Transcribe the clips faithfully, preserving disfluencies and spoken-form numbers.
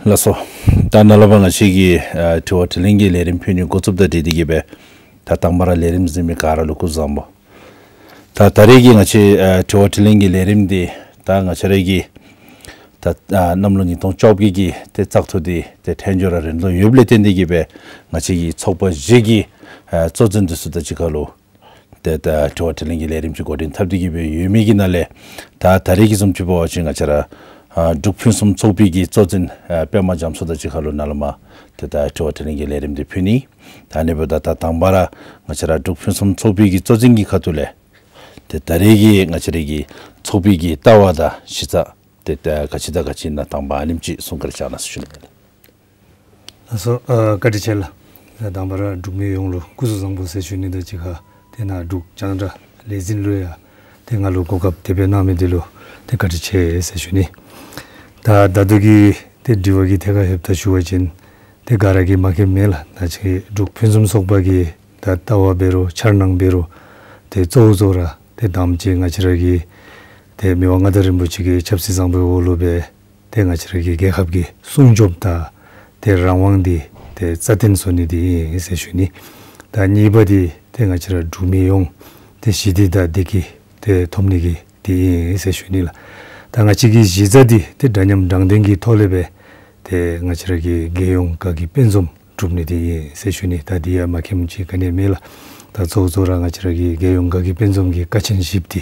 ལགས་སོ། ད་ནཱ་ལས་ཕར་ང་བཅས་ཀྱི་ཨ་དྲི་བ་དྲིས་ལན་གྱི་ལས་རིམ་ཕུལ་ནི་འགོ་བཙུགསཔ་དང་འབྲེལ་ཏེ་གིས་སྦེ་ད་དང་པ་ར་ལས་རིམ་གཟིགས་མི་ག་ར་ལུ་སྐུ་གཟུགས་བཟང་པོ། ད་ད་རེས་ཀྱི་ང་བཅས་ཨ་དྲི་བ་དྲིས་ལན་གྱི་ལས་རིམ་འདི་ད་ང་བཅས་ར་གི་ད་ཨ་གནམ་ལོ་ཉིས་སྟོང་བཅོ་བརྒྱད་ཀྱི་ཏེ་བཙག་འཐུ་འདི་ཏེ་ཐད་འགྱོ་ར་རན་ལོ་ཡོདཔ་ལས་བརྟེན་ཏེ་གིས་སྦེ་ང་བཅས་ཀྱི་ཚོགས་པ་བཞི་གི་ཨ་གཙོ་འཛིན་འདི་ཚུ་དང་གཅིག་ཁར་ལུ་ཏེ་ད་དྲི་བ་དྲིས་ལན་གྱི་ལས་རིམ་ཅིག་འགོ་འདྲེན་འཐབ་སྟེ་གིས་སྦེ་ཡོད་མི་གི་ནང་ལས་ད་ད་རེས་ཀྱི་བཟུམ་ཅིག་འབད་བ་ཅིན་ང་བཅས་ར་ཨ་འབྲུག་ཕུན་སུམ་ཚོགས་པའི་གི་གཙོ་འཛིན་ཨ་པདྨ་རྒྱ་མཚོ་དང་གཅིག་ཁར་ལུ་ནཱ་ལས་མར་ཏེ་ད་དྲི་བ་དྲིས་ལན་གྱི་ལས་རིམ་འདི་ཕུལ་ནི། ད་ཨ་ནི་འབདཝ་ད་ད་དང་པ་ར་ང་བཅས་ར་འབྲུག་ཕུན་སུམ་ཚོགས་པའི་གི་གཙོ་འཛིན་གྱི་ཁ་ཐུག་ལས་ཏེ་ད་རེས་ཀྱི་ང་བཅས་ར་གི་ཚོགས་པའི་གི་ལྟ་བ་དང་གཞི་རྩ་ཏེ་ད་ག་ཅི་དང་ག་ཅི་ཨིན་ན་དང་པ་ཨ་ནེམ་ཅིག་གསུང་བཀའ་དྲིན་བསྐྱང་གནང་ཟེར་ཞུ་ནི་ཨིན། ལགས་སོ། ཨ་བཀའ་དྲིན་ཆེ་ལགས། ད་དང་པ་ར་འབྲུག་མི་ཡོངས་ལུ་སྐུ་གཟུགས་བཟང་པོ་ཟེར་ཞུ་ནི་དང་གཅིག་ཁར་ཏེ་ནཱ་འབྲུག་རྒྱང་བསྒྲགས་ལས་འཛིན་ལུ་ཡང་ཏེ་ང་ལུ་གོ་སྐབས་དེ་སྦེ་གནང་མི་འདི་ལུ་ཏེ་བཀའ་དྲིན་ཆེ་ཟེར་ཞུ་ནི། ད་ད་ལྟོ་གི་ཏེ་དྲི་བ་གི་ཐད་ཁར་ལྷོདཔ་ད་ཞུ་བ་ཅིན་ཏེ་ག་ར་གིས་མ་མཁྱེནམ་མེད་ལགས། ང་བཅས་འབྲུག་ཕུན་སུམ་ཚོགས་པ་གི་ད་ལྟ་བ་འབད་རུང་འཆར་སྣང་འབད་རུང་ཏེ་གཙོ་བོ་གཙོ་བོ་ར་ཏེ་དང་པ་ཅིག་ང་བཅས་ར་གི་ཏེ་མི་དབང་མངའ་བདག་རིན་པོ་ཆེ་གི་ཆབ་སྲིད་བཟང་པོའི་འོག་ལུ་སྦེ་ཏེ་ང་བཅས་ར་གི་རྒྱལ་ཁབ་ཀྱི་སྲུང་སྐྱོབ་དང་ཏེ་རང་དབང་འདི་ཏེ་རྩ་བརྟན་བཟོ་ནི་འདི་ཨིན་ཟེར་ཞུ་ནི། ད་གཉིས་པ་འདི་ཏེ་ང་བཅས་ར་འབྲུག་མི་ཡོངས་ཏེ་ཞི་བདེ་དང་བདེ་སྐྱིད་ཏེ་ཐོབ་ནི་གི་འདི་ཨིན་ཟེར་ཞུ་ནི་ལགས། ད་ང་བཅས་ཀྱི་གཞི་རྩ་འདི་ཏེ་འདྲ་མཉམ་དྲང་བདེན་གྱི་ཐོག་ལས་སྦེ་ཏེ་ང་བཅས་ར་གི་རྒྱལ་ཡོངས་དགའ་སྐྱིད་དཔལ་འཛོམས་སྒྲུབ་ནི་འདི་ཨིན་ཟེར་ཞུ་ནི། ད་འདི་ཡང་མ་མཁྱེནམ་ཅིག་ག་ནི་ཡང་མེད་ལགས། ད་གཙོ་བོ་གཙོ་བོ་ར་ང་བཅས་ར་གི་རྒྱལ་ཡོངས་དགའ་སྐྱིད་དཔལ་འཛོམས་ཀྱི་ཀ་ཆེན་བཞི་པོ་འདི་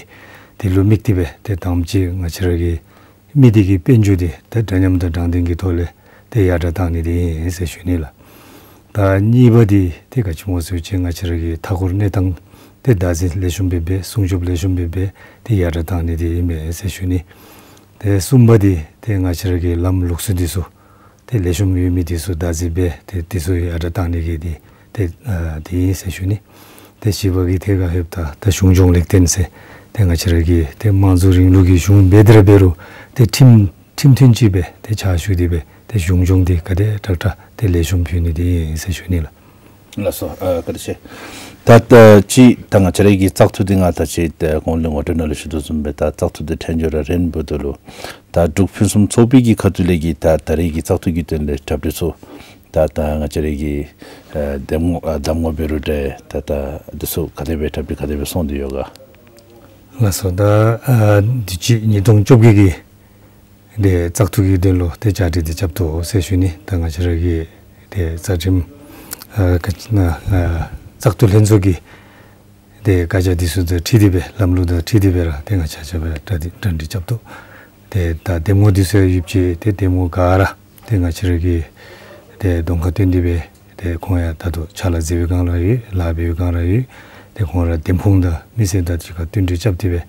འདི་ལུ་དམིགས་ཏེ་སྦེ་ཏེ་དང་པ་ཅིག་ང་བཅས་ར་གི་མི་སྡེ་གི་དཔལ་འབྱོར་འདི་ཏེ་འདྲ་མཉམ་དང་དྲང་བདེན་གྱི་ཐོག་ལས་ཏེ་ཡར་དྲག་བཏང་ནི་འདི་ཨིན་ཟེར་ཞུ་ནི་ལགས། ད་གཉིས་པ་འདི་ཏེ་ག་ཅི་སྨོ་ཟེར་བ་ཅིན་ང་བཅས་ར་གི་མཐའ་འཁོར་གནས་སྟངས་ཏེ་བདག་འཛིན་ལེགས་ཤོམ་སྦེ་འབད་སྲུང་སྐྱོབ་ལེགས་ཤོམ་སྦེ་འབད་ཏེ་ཡར་དྲག་བཏང་ནི་འདི་ཨིན་མས་ཟེར་ཞུ་ནི། ཏེ་གསུམ་པ་འདི་ཏེ་ང་བཅས་ར་གི་ལམ་ལུགས་སྲོལ་འདི་ཚུ་ཏེ་ལེགས་ཤོམ་ཡོད་མི་འདི་ཚུ་བདག་འཛིན་འབད་ཏེ་འདི་ཚུ་ཡར་དྲག་བཏང་ནི་གི་འདི་ཏེ་ཨ་འདི་ཨིན་ཟེར་ཞུ་ནི། ཏེ་བཞི་པ་གི་ཐད་ཁར་ལྷོདཔ་ད་ད་གཞུང་སྐྱོང་ལེགས་ལྡན་ཟེར་ཏེ་ང་བཅས་ར་གི་ཏེ་དམངས་གཙོ་རིང་ལུགས་ཀྱི་གཞུང་འབད་དེ་ར་འབད་རུང་ཏེ་ཁྲིམས་ཁྲིམས་མཐུན་ཅིག་སྦེ་ཏེ་ཕྱག་ཞུ་སྟེ་སྦེ་ཏེ་གཞུང་སྐྱོང་འདི་ག་དེ་དྲག་དྲག་ཏེ་ལེགས་ཤོམ་ཕུལ་ནི་འདི་ཨིན་ཟེར་ཞུ་ནི་ལགས། ལགས་སོ། ཨ་བཀའ་དྲིན་ཆེ། ད་ད་ཅི་ད་ང་བཅས་ར་གི་བཙག་འཐུ་འདི་ང་ད་ཅི་ད་གོང་ལས་ངོ་སྤྲོད་ནང་ལུ་ཞུ་དོ་བཟུམ་སྦེ་ད་བཙག་འཐུ་འདི་ཐད་འགྱོ་ར་རན་འབདཝ་ད་ལུ་ད་འབྲུག་ཕུན་སུམ་ཚོགས་པའི་གི་ཁ་ཐུག་ལས་ཀྱི་ད་ད་རེས་ཀྱི་བཙག་འཐུ་གི་དོན་ལས་གྲ་སྒྲིག་ཚུ་ད་ད་ང་བཅས་ར་གི་ཨ་གདམ་ངོ་ཨ་གདམ་ངོ་འབད་རུང་འདྲ་ད་ད་འདི་ཚུ་ག་དེ་སྦེ་གྲ་སྒྲིག་ག་དེ་སྦེ་སོང་སྟེ་ཡོད་ག། ལགས་སོ། ད་ཨ་དུས་ཅི་ཉིས་སྟོང་བཅོ་བརྒྱད་ཀྱི་ཏེ་བཙག་འཐུ་གི་དོན་ལུ་ཏེ་བཅའ་སྒྲིག་འདི་རྐྱབ་དོ་ཟེར་ཞུ་ནི། ད་ང་བཅས་ར་གི་ཏེ་རྩ་ཁྲིམས་ཨ་ག་ཅི་ཨ་བཙག་འཐུ་ལྷན་ཚོགས་ཀྱི་ཏེ་བཀའ་རྒྱ་འདི་ཚུ་དང་འཁྲིལ་ཏེ་སྦེ་ལམ་ལུགས་དང་འཁྲིལ་ཏེ་སྦེ་ར་ཏེ་ང་བཅས་ཆ་ཁྱབ་གྲ་སྒྲིག་གྲ་སྒྲིག་རྐྱབ་དོ། ཏེ་ད་གདམ་ངོ་འདི་ཚུ་ཡོདཔ་ཅིག་ཏེ་གདམ་ངོ་ག་ར་ཏེ་ང་བཅས་ར་གི་ཏེ་གདོང་ཁར་བསྟན་ཏེ་སྦེ་ཏེ་ཁོང་ཡང་ད་ལྟོ་ཕྱག་ལཱ་མཛད་པའི་སྒང་ར་ཡོད། ལཱ་འབད་བའི་སྒང་ར་ཡོད། ཏེ་ཁོང་ར་འདེམས་ཁོངས་དང་མི་སེར་དང་གཅིག་ཁར་བསྟུན་གྲོས་རྐྱབ་སྟེ་སྦེ་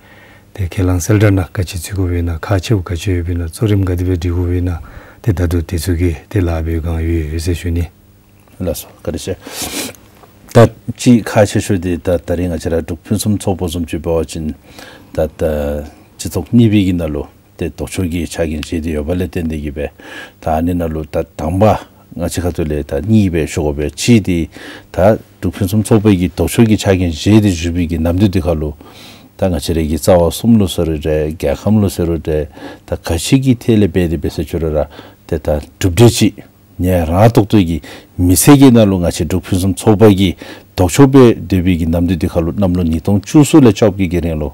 ཏེ་ཁས་བླངས་གསལ་བསྒྲགས་ནང་ག་ཅི་བཙུགས་དགོཔ་ཨིན་ན་ཁག་ཆེཝ་ག་ཅི་ཡོདཔ་ཨིན་ན་གཙོ་རིམ་ག་དེ་སྦེ་སྒྲིག་དགོཔ་ཨིན་ན་ཏེ་ད་ལྟོ་དེ་ཚུ་གི་ཏེ་ལཱ་འབད་བའི་སྒང་ཡོད་ཡོད་ཟེར་ཞུ་ནི། ལགས་སོ། བཀའ་དྲིན་ཆེ། ད་ཅི་ཁག་ཆེ་ཤོས་འདི་ད་ད་རེས་ང་བཅས་ར་འབྲུག་ཕུན་སུམ་ཚོགས་པ་བཟུམ་ཅིག་འབད་བ་ཅིན་ད་ད་སྤྱི་ཚོགས་གཉིས་པའི་གི་ནང་ལུ་ཏེ་ལྡོག་ཕྱོགས་ཀྱི་ཆ་རྐྱེན་བཞེས་ཏེ་ཡོདཔ་ལས་བརྟེན་ཏེ་གིས་སྦེ་ད་ཨ་ནི་ནང་ལུ་ད་དང་པ་ང་བཅས་ཁ་ཐུག་ལས་ད་གཉིས་སྦེ་ཞུ་དགོ་པས། གཅིག་འདི་ད་འབྲུག་ཕུན་སུམ་ཚོགས་པའི་གི་ལྡོག་ཕྱོགས་ཀྱི་ཆ་རྐྱེན་བཞེས་ཏེ་བཞུགས་པའི་གི་ནམ་དུས་འདི་ཁར་ལུ་ད་ང་བཅས་ར་གི་རྩ་བ་གསུམ་ལུ་ཟེར་རུང་འདྲ་རྒྱལ་ཁམས་ལུ་ཟེར་རུང་འདྲ་ད་ག་ཅི་གི་ཐད་ལས་འབད་དེ་འབད་ཟེར་ཞུ་རུང་ར་ཏེ་ད་གྲུབ་འབྲས་ཅིག་ངལ་རངས་ཏོག་ཏོ་གི་མི་ཚེ་གི་ནང་ལུ་ང་བཅས་འབྲུག་ཕུན་སུམ་ཚོགས་པ་གིས་ལྡོག་ཕྱོགས་སྦེ་སྡོད་པའི་གི་ནམ་དུས་འདི་ཁར་ལུ་གནམ་ལོ་ཉིས་སྟོང་བཅུ་གསུམ་ལས་བཅོ་བརྒྱད་ཀྱི་རིང་ལུ་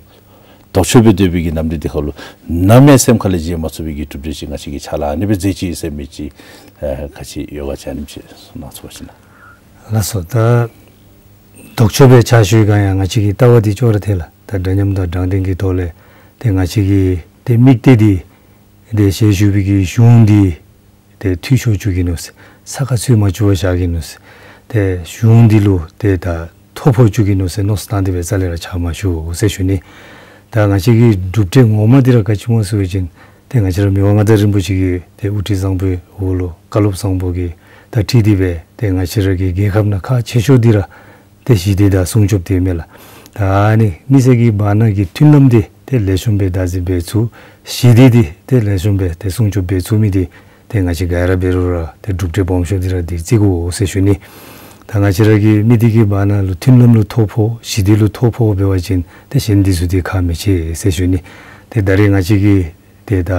ལྡོག་ཕྱོགས་སྦེ་སྡོད་པའི་གི་ནམ་དུས་འདི་ཁར་ལུ་ནམ་ཡང་སེམས་ཁ་ལས་བརྗེད་མ་ཚུགས་པའི་གི་གྲུབ་འབྲས་ཅིག་ང་བཅས་ཀྱིས་ཕྱག་ལཱ་ཨ་ནི་སྦེ་མཛད་ཅི་ཟེར་མི་ཅིག་ཨ་ག་ཅི་ཡོད་ག་ཅིག་ཨ་ནེམ་ཅིག་གསུང་གནང་ཚུགས་པ་ཅིན་ན། ལགས་སོ། ད་ལྡོག་ཕྱོགས་སྦེ་ཕྱག་ཞུ་བའི་སྒང་ཡང་ང་བཅས་ཀྱི་ལྟ་བ་འདི་ཅོག་ར་འཐད་ལགས། ད་འདྲ་མཉམ་དང་དྲང་བདེན་གྱི་ཐོག་ལས་ཏེ་ང་བཅས་ཀྱི་ཏེ་དམིགས་གཏད་འདི་ཏེ་ཞལ་བཞུགས་པའི་གི་གཞུང་འདི་ཏེ་འཐུས་ཤོར་བཅུག་གེ་ནོ་ཟེར། ས་ཁར་ཚུད་མ་བཅུག་པར་བཞག་གེ་ནོ་ཟེར། ཏེ་གཞུང་འདི་ལུ་ཏེ་ད་ཐོ་ཕོག་བཅུག་གེ་ནོ་ཟེར་མནོ་བསམ་བཏང་སྟེ་སྦེ་རྩ་ལས་ར་ཕྱག་མ་ཞུ་ཟེར་ཞུ་ནི། ད་ང་བཅས་ཀྱི་གྲུབ་འབྲས་ངོ་མ་འདི་ར་ག་ཅི་སྨོ་ཟེར་བ་ཅིན་ཏེ་ང་བཅས་ར་མི་དབང་མངའ་བདག་རིན་པོ་ཆེ་གི་ཏེ་དབུ་ཁྲིད་བཟང་པོའི་འོག་ལུ་བཀའ་སློབ་བཟང་པོ་གི་ད་ཁྲིད་དེ་སྦེ་ཏེ་ང་བཅས་ར་གི་རྒྱལ་ཁབ་ནང་ཁག་ཆེ་ཤོས་འདི་ར་ཏེ་ཞི་བདེ་དང་སྲུང་སྐྱོབ་འདི་མས་ལགས། ད་ཨ་ནི་མི་སེར་གྱི་བར་ན་གི་མཐུན་ལམ་འདི་ཏེ་ལེགས་ཤོམ་སྦེ་བདག་འཛིན་འབད་ཚུགས། ཞི་བདེ་འདི་ཏེ་ལེགས་ཤོམ་སྦེ་ཏེ་སྲུང་སྐྱོབ་འབད་ཚུགས་མི་འདི་ཏེ་ང་བཅས་ག་ར་འབད་རུང་ར་ཏེ་གྲུབ་འབྲས་སྦོམ་ཤོས་འདི་ར་འདི་བརྩི་དགོ་ཟེར་ཞུ་ནི། ད་ང་བཅས་ར་གི་མི་སྡེ་གི་བར་ན་ལུ་མཐུན་ལམ་ལུ་ཐོ་ཕོག་ཞི་བདེ་ལུ་ཐོ་ཕོག་འབད་བ་ཅིན་ཏེ་གཞན་འདི་ཚུ་འདི་ཁག་མི་ཆེ་ཟེར་ཞུ་ནི། ཏེ་ད་རེས་ང་བཅས་ཀྱི་ཏེ་ད་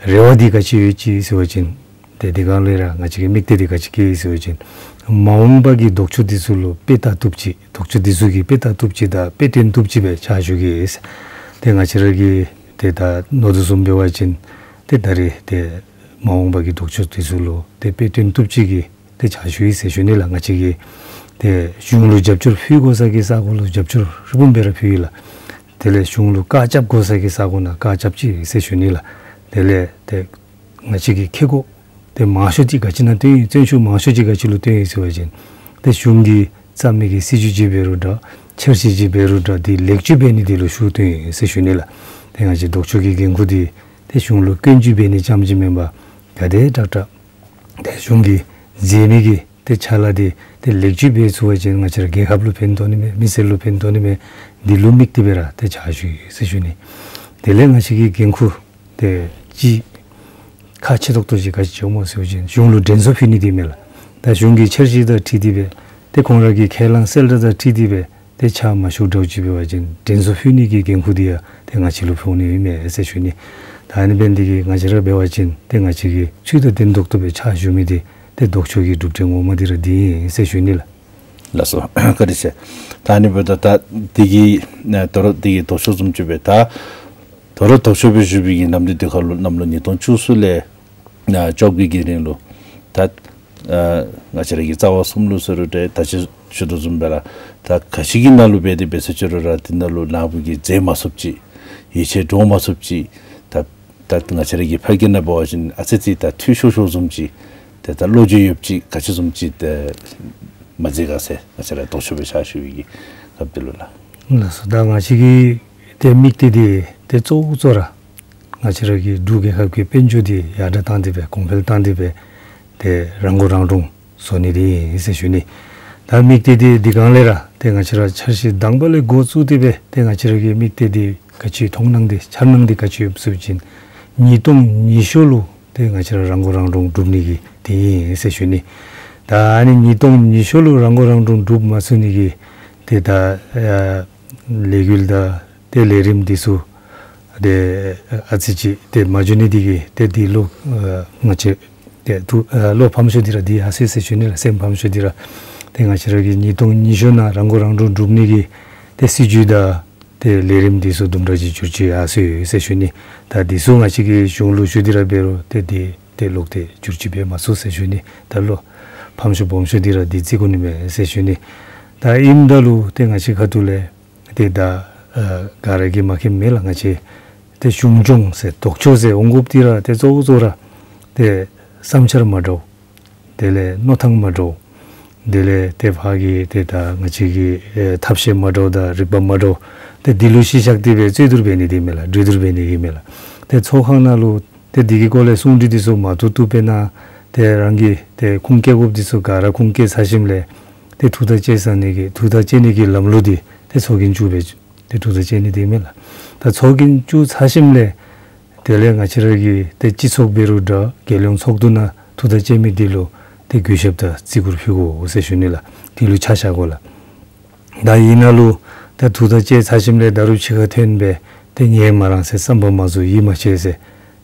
རེ་བ་འདི་ག་ཅི་ཡོད་ཅི་ཟེར་བ་ཅིན་ཏེ་ ཏེ་དེ་སྒང་ལས་ར་ང་བཅས་ཀྱི་དམིགས་གཏད་འདི་ག་ཅི་བསྐྱེད་ཡི་ཟེར་བ་ཅིན་མ་འོངས་པ་གི་ལྡོག་ཕྱོགས་འདི་ཚུ་ལུ་དཔེ་ལྟ་བཏུབ་ཅིག་ལྡོག་ཕྱོགས་འདི་ཚུ་གི་དཔེ་ལྟ་བཏུབ་ཅིག་དང་དཔེ་སྟོན་བཏུབ་ཅིག་སྦེ་ཕྱག་ཞུ་གེ་ཟེར། ཏེ་ང་བཅས་ར་གི་ཏེ་ད་མནོ་དོ་བཟུམ་འབད་བ་ཅིན་ཏེ་ད་རེས་ཏེ་མ་འོངས་པ་གི་ལྡོག་ཕྱོགས་འདི་ཚུ་ལུ་ཏེ་དཔེ་སྟོན་བཏུབ་ཅིག་གི་ཏེ་ཕྱག་ཞུ་ཡི་ཟེར་ཞུ་ནི་ལགས། ང་བཅས་ཀྱིས་ཏེ་གཞུང་ལུ་རྒྱབ་སྐྱོར་ཕུལ་དགོ་ས་གི་ས་གོ་ལུ་རྒྱབ་སྐྱོར་ཧྲིལ་བུམ་སྦེ་ར་ཕུལ་ཡི་ལགས། དེ་ལས་གཞུང་ལུ་བཀག་རྐྱབ་དགོ་ས་གི་ས་གོ་ནང་བཀག་རྐྱབ་ཅི་ཟེར་ཞུ་ནི་ལགས། དེ་ལས་ཏེ་ང་བཅས་ཀྱི་ཁེ་ཀོ་ཏེ་མང་ཤོས་ཅིག་ག་ཅི་ནང་བཏོན་ཡི། བརྩོན་ཤུགས་མང་ཤོས་ཅིག་ག་ཅི་ལུ་བཏོན་ཡི་ཟེར་བ་ཅིན་ཏེ་གཞུང་གིས་བརྩམས་མི་གི་སྲིད་བྱུས་ཅིག་འབད་རུང་འདྲ་འཆར་གཞི་ཅིག་འབད་རུང་འདྲ་འདི་ལེགས་བཅོས་འབད་ནི་འདི་ལུ་ཤུགས་བཏོན་ཡི་ཟེར་ཞུ་ནི་ལགས། ཏེ་ང་བཅས་ལྡོག་ཕྱོགས་ཀྱི་འགན་ཁུར་འདི་ཏེ་གཞུང་ལུ་སྐྱོན་བརྗོད་འབད་ནི་རྐྱངམ་ཅིག་མེན་པར་ག་དེ་དྲག་དྲག་ཏེ་གཞུང་གིས་མཛད་མི་གི་ཏེ་ཕྱག་ལཱ་འདི་ཏེ་ལེགས་བཅོས་འབད་ཚུགས་པ་ཅིན་ང་བཅས་ར་རྒྱལ་ཁབ་ལུ་ཕན་ཐོགས་ནི་མས། མི་སེར་ལུ་ཕན་ཐོགས་ནི་མས། འདི་ལུ་དམིགས་ཏེ་སྦེ་ར་ཏེ་ཕྱག་ཞུ་ཡི་ཟེར་ཞུ་ནི། དེ་ལས་ང་བཅས་ཀྱི་འགན་ཁུར་ཏེ་ཅིག་ཁག་ཆེ་ཏོག་ཏོ་ཅིག་ག་ཅི་ཡོདཔ་སྨོ་ཟེར་བ་ཅིན་གཞུང་ལུ་དྲན་གསོ་ཕུལ་ནི་འདི་མས་ལགས། ད་གཞུང་གི་འཆར་གཞི་དང་འཁྲིལ་ཏེ་སྦེ་ཏེ་ཁོང་ར་གི་ཁས་བླངས་གསལ་བསྒྲགས་དང་འཁྲིལ་ཏེ་སྦེ་ཏེ་ཕྱག་མ་ཞུཝ་འདྲཝ་ཅིག་འབད་བ་ཅིན་དྲན་གསོ་ཕུལ་ནི་གི་འགན་ཁུར་འདི་ཡང་ཏེ་ང་བཅས་ལུ་ཕོག་ནི་ཨིན་མས་ཟེར་ཞུ་ནི། ད་ཨ་ནི་འབད་ནི་འདི་གིས་ང་བཅས་ར་འབད་བ་ཅིན་ཏེ་ང་བཅས་ཀྱིས་ཚུལ་དང་ལྡན་ཏོག་ཏོ་སྦེ་ཕྱག་ཞུ་མི་འདི་ཏེ་ལྡོག་ཕྱོགས་ཀྱི་གྲུབ་འབྲས་ངོ་མ་འདི་ར་འདི་ཨིན་ཟེར་ཞུ་ནི་ལགས། ལགས་སོ། བཀའ་དྲིན་ཆེ། ད་ཨ་ནི་འབདཝ་ད་ད་འདི་གི་ཨ་དོ་རུང་འདི་གི་ལྡོག་ཕྱོགས་བཟུམ་ཅིག་སྦེ་ད་དོ་རུང་ལྡོག་ཕྱོགས་སྦེ་བཞུགས་པའི་གི་ནམ་དུས་འདི་ཁར་ལུ་གནམ་ལོ་ཉིས་སྟོང་བཅུ་གསུམ་ལས་ཨ་བཅོ་བརྒྱད་ཀྱི་རིང་ལུ་ད་ཨ་ང་བཅས་ར་གི་རྩ་བ་གསུམ་ལུ་ཟེར་རུང་འདྲ་ད་ཅི་ཞུ་དོ་བཟུམ་སྦེ་ར་ད་ག་ཅི་གི་ནང་ལུ་འབད་དེ་འབད་ས་ཅི་རུང་ར་འདི་ནང་ལུ་ནཱ་བུ་གིས་མཛད་མ་ཚུགསཔ་ཅིག་ཡིད་ཆེས་འདྲོག་མ་ཚུགསཔ་ཅིག་ད་ད་ང་བཅས་ར་གི་ཕར་གྱི་ནང་འབད་བ་ཅིན་ཨ་ཙི་ཙི་ད་འཐུས་ཤོར་ཤོརཝ་བཟུམ་ཅིག་ཏེ་ད་བློ་འགྱོད་ཡོདཔ་ཅིག་ག་ཅི་བཟུམ་ཅིག་ཏེ་མ་མཛད་ག་ཟེར་ང་བཅས་ར་ལྡོག་ཕྱོགས་སྦེ་ཕྱག་ཞུ་བའི་གི་སྐབས་འདི་ལུ་ལགས། ལགས་སོ། ད་ང་བཅས་ཀྱི་ཏེ་དམིགས་གཏད་འདི་ཏེ་གཙོ་བོ་གཙོ་ར་ང་བཅས་ར་གི་འབྲུག་རྒྱལ་ཁབ་ཀྱི་དཔལ་འབྱོར་འདི་ཡར་དྲག་བཏང་སྟེ་སྦེ་གོང་འཕེལ་བཏང་སྟེ་སྦེ་ཏེ་རང་མགོ་རང་འདྲོངས་བཟོ་ནི་འདི་ཨིན་ཟེར་ཞུ་ནི། ད་དམིགས་གཏད་འདི་འདི་སྒང་ལས་ར་ཏེ་ང་བཅས་ར་འཆར་གཞི་དང་པ་ལས་འགོ་བཙུགས་ཏེ་སྦེ་ཏེ་ང་བཅས་ར་གི་དམིགས་གཏད་འདི་ག་ཅི་མཐོང་སྣང་འདི་འཆར་སྣང་འདི་ག་ཅི་ཡོདཔ་ཟེར་བ་ཅིན་ཉིས་སྟོང་ཉི་ཤུ་ལུ་ཏེ་ང་བཅས་ར་རང་མགོ་རང་འདྲོངས་སྒྲུབ་ནི་གི་འདི་ཨིན་ཟེར་ཞུ་ནི། ད་ཨ་ནི་ཉིས་སྟོང་ཉི་ཤུ་ལུ་རང་མགོ་རང་འདྲོངས་སྒྲུབ་མ་ཚུགས་ནི་གི་ཏེ་ད་ཨ་ལས་འགུལ་དང་ཏེ་ལས་རིམ་འདི་ཚུ་ཏེ་ཨ་ཙི་ཅིག་ཏེ་མ་འགྱོ་ནི་འདི་གིས་ཏེ་འདི་ལུ་ཨ་ང་བཅས་ཏེ་ཐུགས་ཨ་བློ་ཕམ་ཤོས་འདི་ར་འདི་ཡར་སོ་ཡི་ཟེར་ཞུ་ནི་ལགས། སེམས་ཕམ་ཤོས་འདི་ར་ཏེ་ང་བཅས་ར་གི་ཉིས་སྟོང་ཉི་ཤུ་ནང་རང་མགོ་རང་འདྲོངས་སྒྲུབ་ནི་གི་ཏེ་སྲིད་བྱུས་དང་ཏེ་ལས་རིམ་འདི་ཚུ་དུམ་གྲ་ཅིག་འགྱུར་བཅོས་ཡར་སོ་ཡི་ཟེར་ཞུ་ནི། ད་འདི་ཚུ་ང་བཅས་ཀྱིས་གཞུང་ལུ་ཞུ་སྟེ་ར་འབད་རུང་ཏེ་འདི་ཏེ་ལོག་སྟེ་འགྱུར་བཅོས་འབད་མ་ཚུགས་ཟེར་ཞུ་ནི། ད་བློ་ཕམ་ཤོས་སྦོམ་ཤོས་འདི་ར་འདི་བརྩི་དགོ་ནི་མས་ཟེར་ཞུ་ནི། ད་ཨིནམ་ད་ལུ་ཏེ་ང་བཅས་ཁ་ཐུག་ལས་ཏེ་ད་ཨ་ག་ར་གིས་མཁྱེན་མས་ལགས། ང་བཅས་ཏེ་གཞུང་སྐྱོང་ཟེར་ལྡོག་ཕྱོགས་ཟེར་འོང་དགོཔ་འདི་ར་ཏེ་གཙོ་བོ་གཙོ་བོ་ར་ཏེ་བསམ་འཆར་མ་འདྲཝ་དེ་ལས་མནོ་ཐངས་མ་འདྲཝ་དེ་ལས་ཏེ་ཕར་གྱི་ཏེ་ད་ང་བཅས་ཀྱི་ཨེ་ཐབས་ཤེས་མ་འདྲཝ་དང་རིག་པ་མ་འདྲཝ་ཏེ་འདི་ལུ་གཞི་བཞག་སྟེ་སྦེ་རྩོད་བསྡུར་འབད་ནི་འདི་མས་ལགས། གྲོས་བསྡུར་འབད་ནི་འདི་མས་ལགས། ཏེ་ཚོགས་ཁང་ནང་ལུ་ཏེ་འདི་གི་སྐོར་ལས་གསུང་གྲོས་འདི་ཚུ་མ་ཐུབ་ཐུབ་པས་ན་ཏེ་རང་གིས་ཏེ་ཁུངས་བཀལ་དགོཔ་འདི་ཚུ་ག་ར་ཁུངས་བཀལ་ཚར་ཞིནམ་ལས་ཏེ་ཐུགས་ཐག་བཅད་ཚར་ནི་གི་ཐུགས་ཐག་བཅད་ནི་གི་ལམ་ལུགས་འདི་ཏེ་ཚོགས་རྒྱན་བཙུགས་སྦེ་ཏེ་ཐུགས་ཐག་བཅད་ནི་འདི་མས་ལགས། ད་ཚོགས་རྒྱན་བཙུགས་ཚར་ཞིནམ་ལས་དེ་ལས་ང་བཅས་ར་གི་ཏེ་སྤྱི་ཚོགས་འབད་རུང་འདྲ་རྒྱལ་ཡོངས་ཚོགས་འདུ་ནང་ཐུགས་ཐག་བཅད་མི་འདི་ལུ་ཏེ་གུས་ཞབས་དང་བརྩི་བཀུར་ཕུལ་དགོ་ཟེར་ཞུ་ནི་ལགས། འདི་ལུ་ཆ་བཞག་དགོ་ལགས། ད་ཨིན་ན་ལུ་ད་ཐུགས་ཐག་བཅད་ཚར་ཞིནམ་ལས་ད་རུང་ཕྱི་ཁར་ཐོན་སྦེ་ཏེ་ངལ་མ་རངས་ཟེར་བསམ་པ་མ་རྫོགས་ཡིད་མ་ཆེས་ཟེར་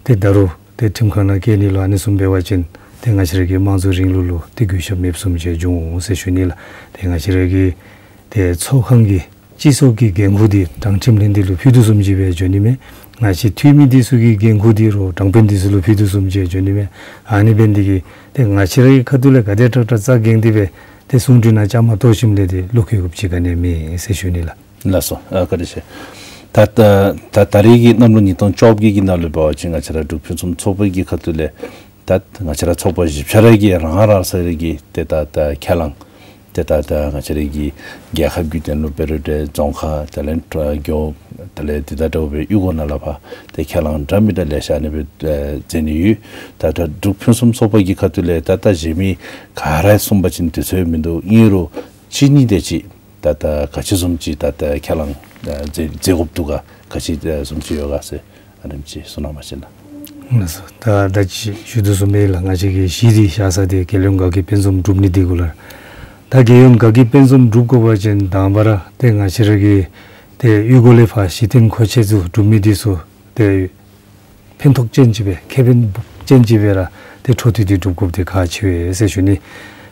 ཏེ་ད་རུང་ཏེ་ཁྲིམས་ཁང་ནང་བསྐྱལ་ནི་ལུ་ཨ་ནི་བཟུམ་འབད་བ་ཅིན་ཏེ་ང་བཅས་ར་གི་དམངས་གཙོའི་རིང་ལུགས་ལུ་ཏེ་གུས་ཞབས་མེདཔ་བཟུམ་ཅིག་འགྱོ་འོང་ཟེར་ཞུ་ནི་ལགས། ཏེ་ང་བཅས་ར་གི་ཏེ་ཚོགས་ཁང་གི་སྤྱི་ཚོགས་ཀྱི་འགན་ཁུར་འདི་དྲང་ཁྲིམས་ལྷན་སྡེ་ལུ་ཕུལ་དོ་བཟུམ་ཅིག་སྦེ་འགྱོ་ནི་མས། ང་བཅས་འཐུས་མི་འདི་ཚུ་གི་འགན་ཁུར་འདི་རུང་དྲང་དཔོན་འདི་ཚུ་ལུ་ཕུལ་དོ་བཟུམ་ཅིག་འགྱོ་ནི་མས། ཨ་ནི་འབད་ནི་འདི་གིས་ཏེ་ང་བཅས་ར་གི་ཁ་ཐུག་ལས་ག་དེ་དྲག་དྲག་རྩ་འགེངས་ཏེ་སྦེ་ཏེ་གསུང་གྲོས་ནང་བཅའ་མར་གཏོགས་ཞིནམ་ལས་ཏེ་བློ་འགྱོད་དགོཔ་ཅིག་ག་ནི་ཡང་མེད་ཟེར་ཞུ་ནི་ལགས། ལགས་སོ། ཨ་བཀའ་དྲིན་ཆེ། ད་ད་ད་ད་རེས་ཀྱི་གནམ་ལོ་ཉིས་སྟོང་བཅོ་བརྒྱད་ཀྱི་ནང་ལུ་འབད་བ་ཅིན་ང་བཅས་ར་འབྲུག་ཕུན་སུམ་ཚོགས་པ་གི་ཁ་ཐུག་ལས་ད་ང་བཅས་ར་ཚོགས་པ་བཞི་ཆ་ར་གི་རང་རང་སོ་སོ་གི་ཏེ་ད་ད་ཁས་བླངས་ཏེ་ད་ད་ང་བཅས་ར་གི་རྒྱལ་ཁབ་ཀྱི་དོན་ལུ་འབད་རུང་ཏེ་རྫོང་ཁག་དེ་ལས་རྒེད་འོག་དེ་ལས་འདི་དང་འདྲཝ་སྦེ་གཡུས་སྒོ་ནང་ལས་ཕར་ཏེ་ཁས་བླངས་འདྲ་མི་འདྲ་ལེ་ཤ་ཨ་ནི་སྦེ་ཨེ་མཛད་ནི་ཡོད། ད་ད་འབྲུག་ཕུན་སུམ་ཚོགས་པ་གི་ཁ་ཐུག་ལས་ད་ད་གཞན་མི་ག་ར་གསུངས་པ་ཅིན་དུས་ཚོད་མིན་འདུག། ཨིན་རུང་གཅིག་གཉིས་དེ་ཅིག་ད་ད་ག་ཅི་བཟུམ་ཅིག་ད་ད་ཁས་བླངས་ཨེ་མཛད་མཛད་དགོཔ་འདུག་ག། ག་ཅི་ཨེ་བཟུམ་ཅིག་ཡོད་ག་ཟེར་ཨ་ནེམ་ཅིག་གསུང་གནང་བ་ཅིན་ན། ལགས་སོ། ད་ད་ཅི་ཞུ་དོ་བཟུམ་སྦེ་ལགས། ང་བཅས་ཀྱི་གཞི་འདི་བཞག་ས་འདི་རྒྱལ་ཡོངས་དགའ་སྐྱིད་དཔལ་འཛོམས་སྒྲུབ་ནི་འདི་གུ་ལགས། ད་རྒྱལ་ཡོངས་དགའ་སྐྱིད་དཔལ་འཛོམས་སྒྲུབ་དགོ་པ་ཅིན་དང་པ་ར་ཏེ་ང་བཅས་ར་གི་ཏེ་གཡུས་སྒོ་ལས་ཕར་གཞི་རྟེན་མཁོ་ཆས་ཚུ་གྲུབ་མི་འདི་ཚུ་ཏེ་ཕན་ཐོགས་ཅན་ཅིག་སྦེ་ཁེ་ཕན་སྦོམ་ བརྟེན་ཅིག་སྦེ་ར་ཏེ་འཕྲོ་མཐུད་དེ་སྒྲུབ་དགོཔ་འདི་ཁག་ཆེ་བས་ཟེར་ཞུ་ནི།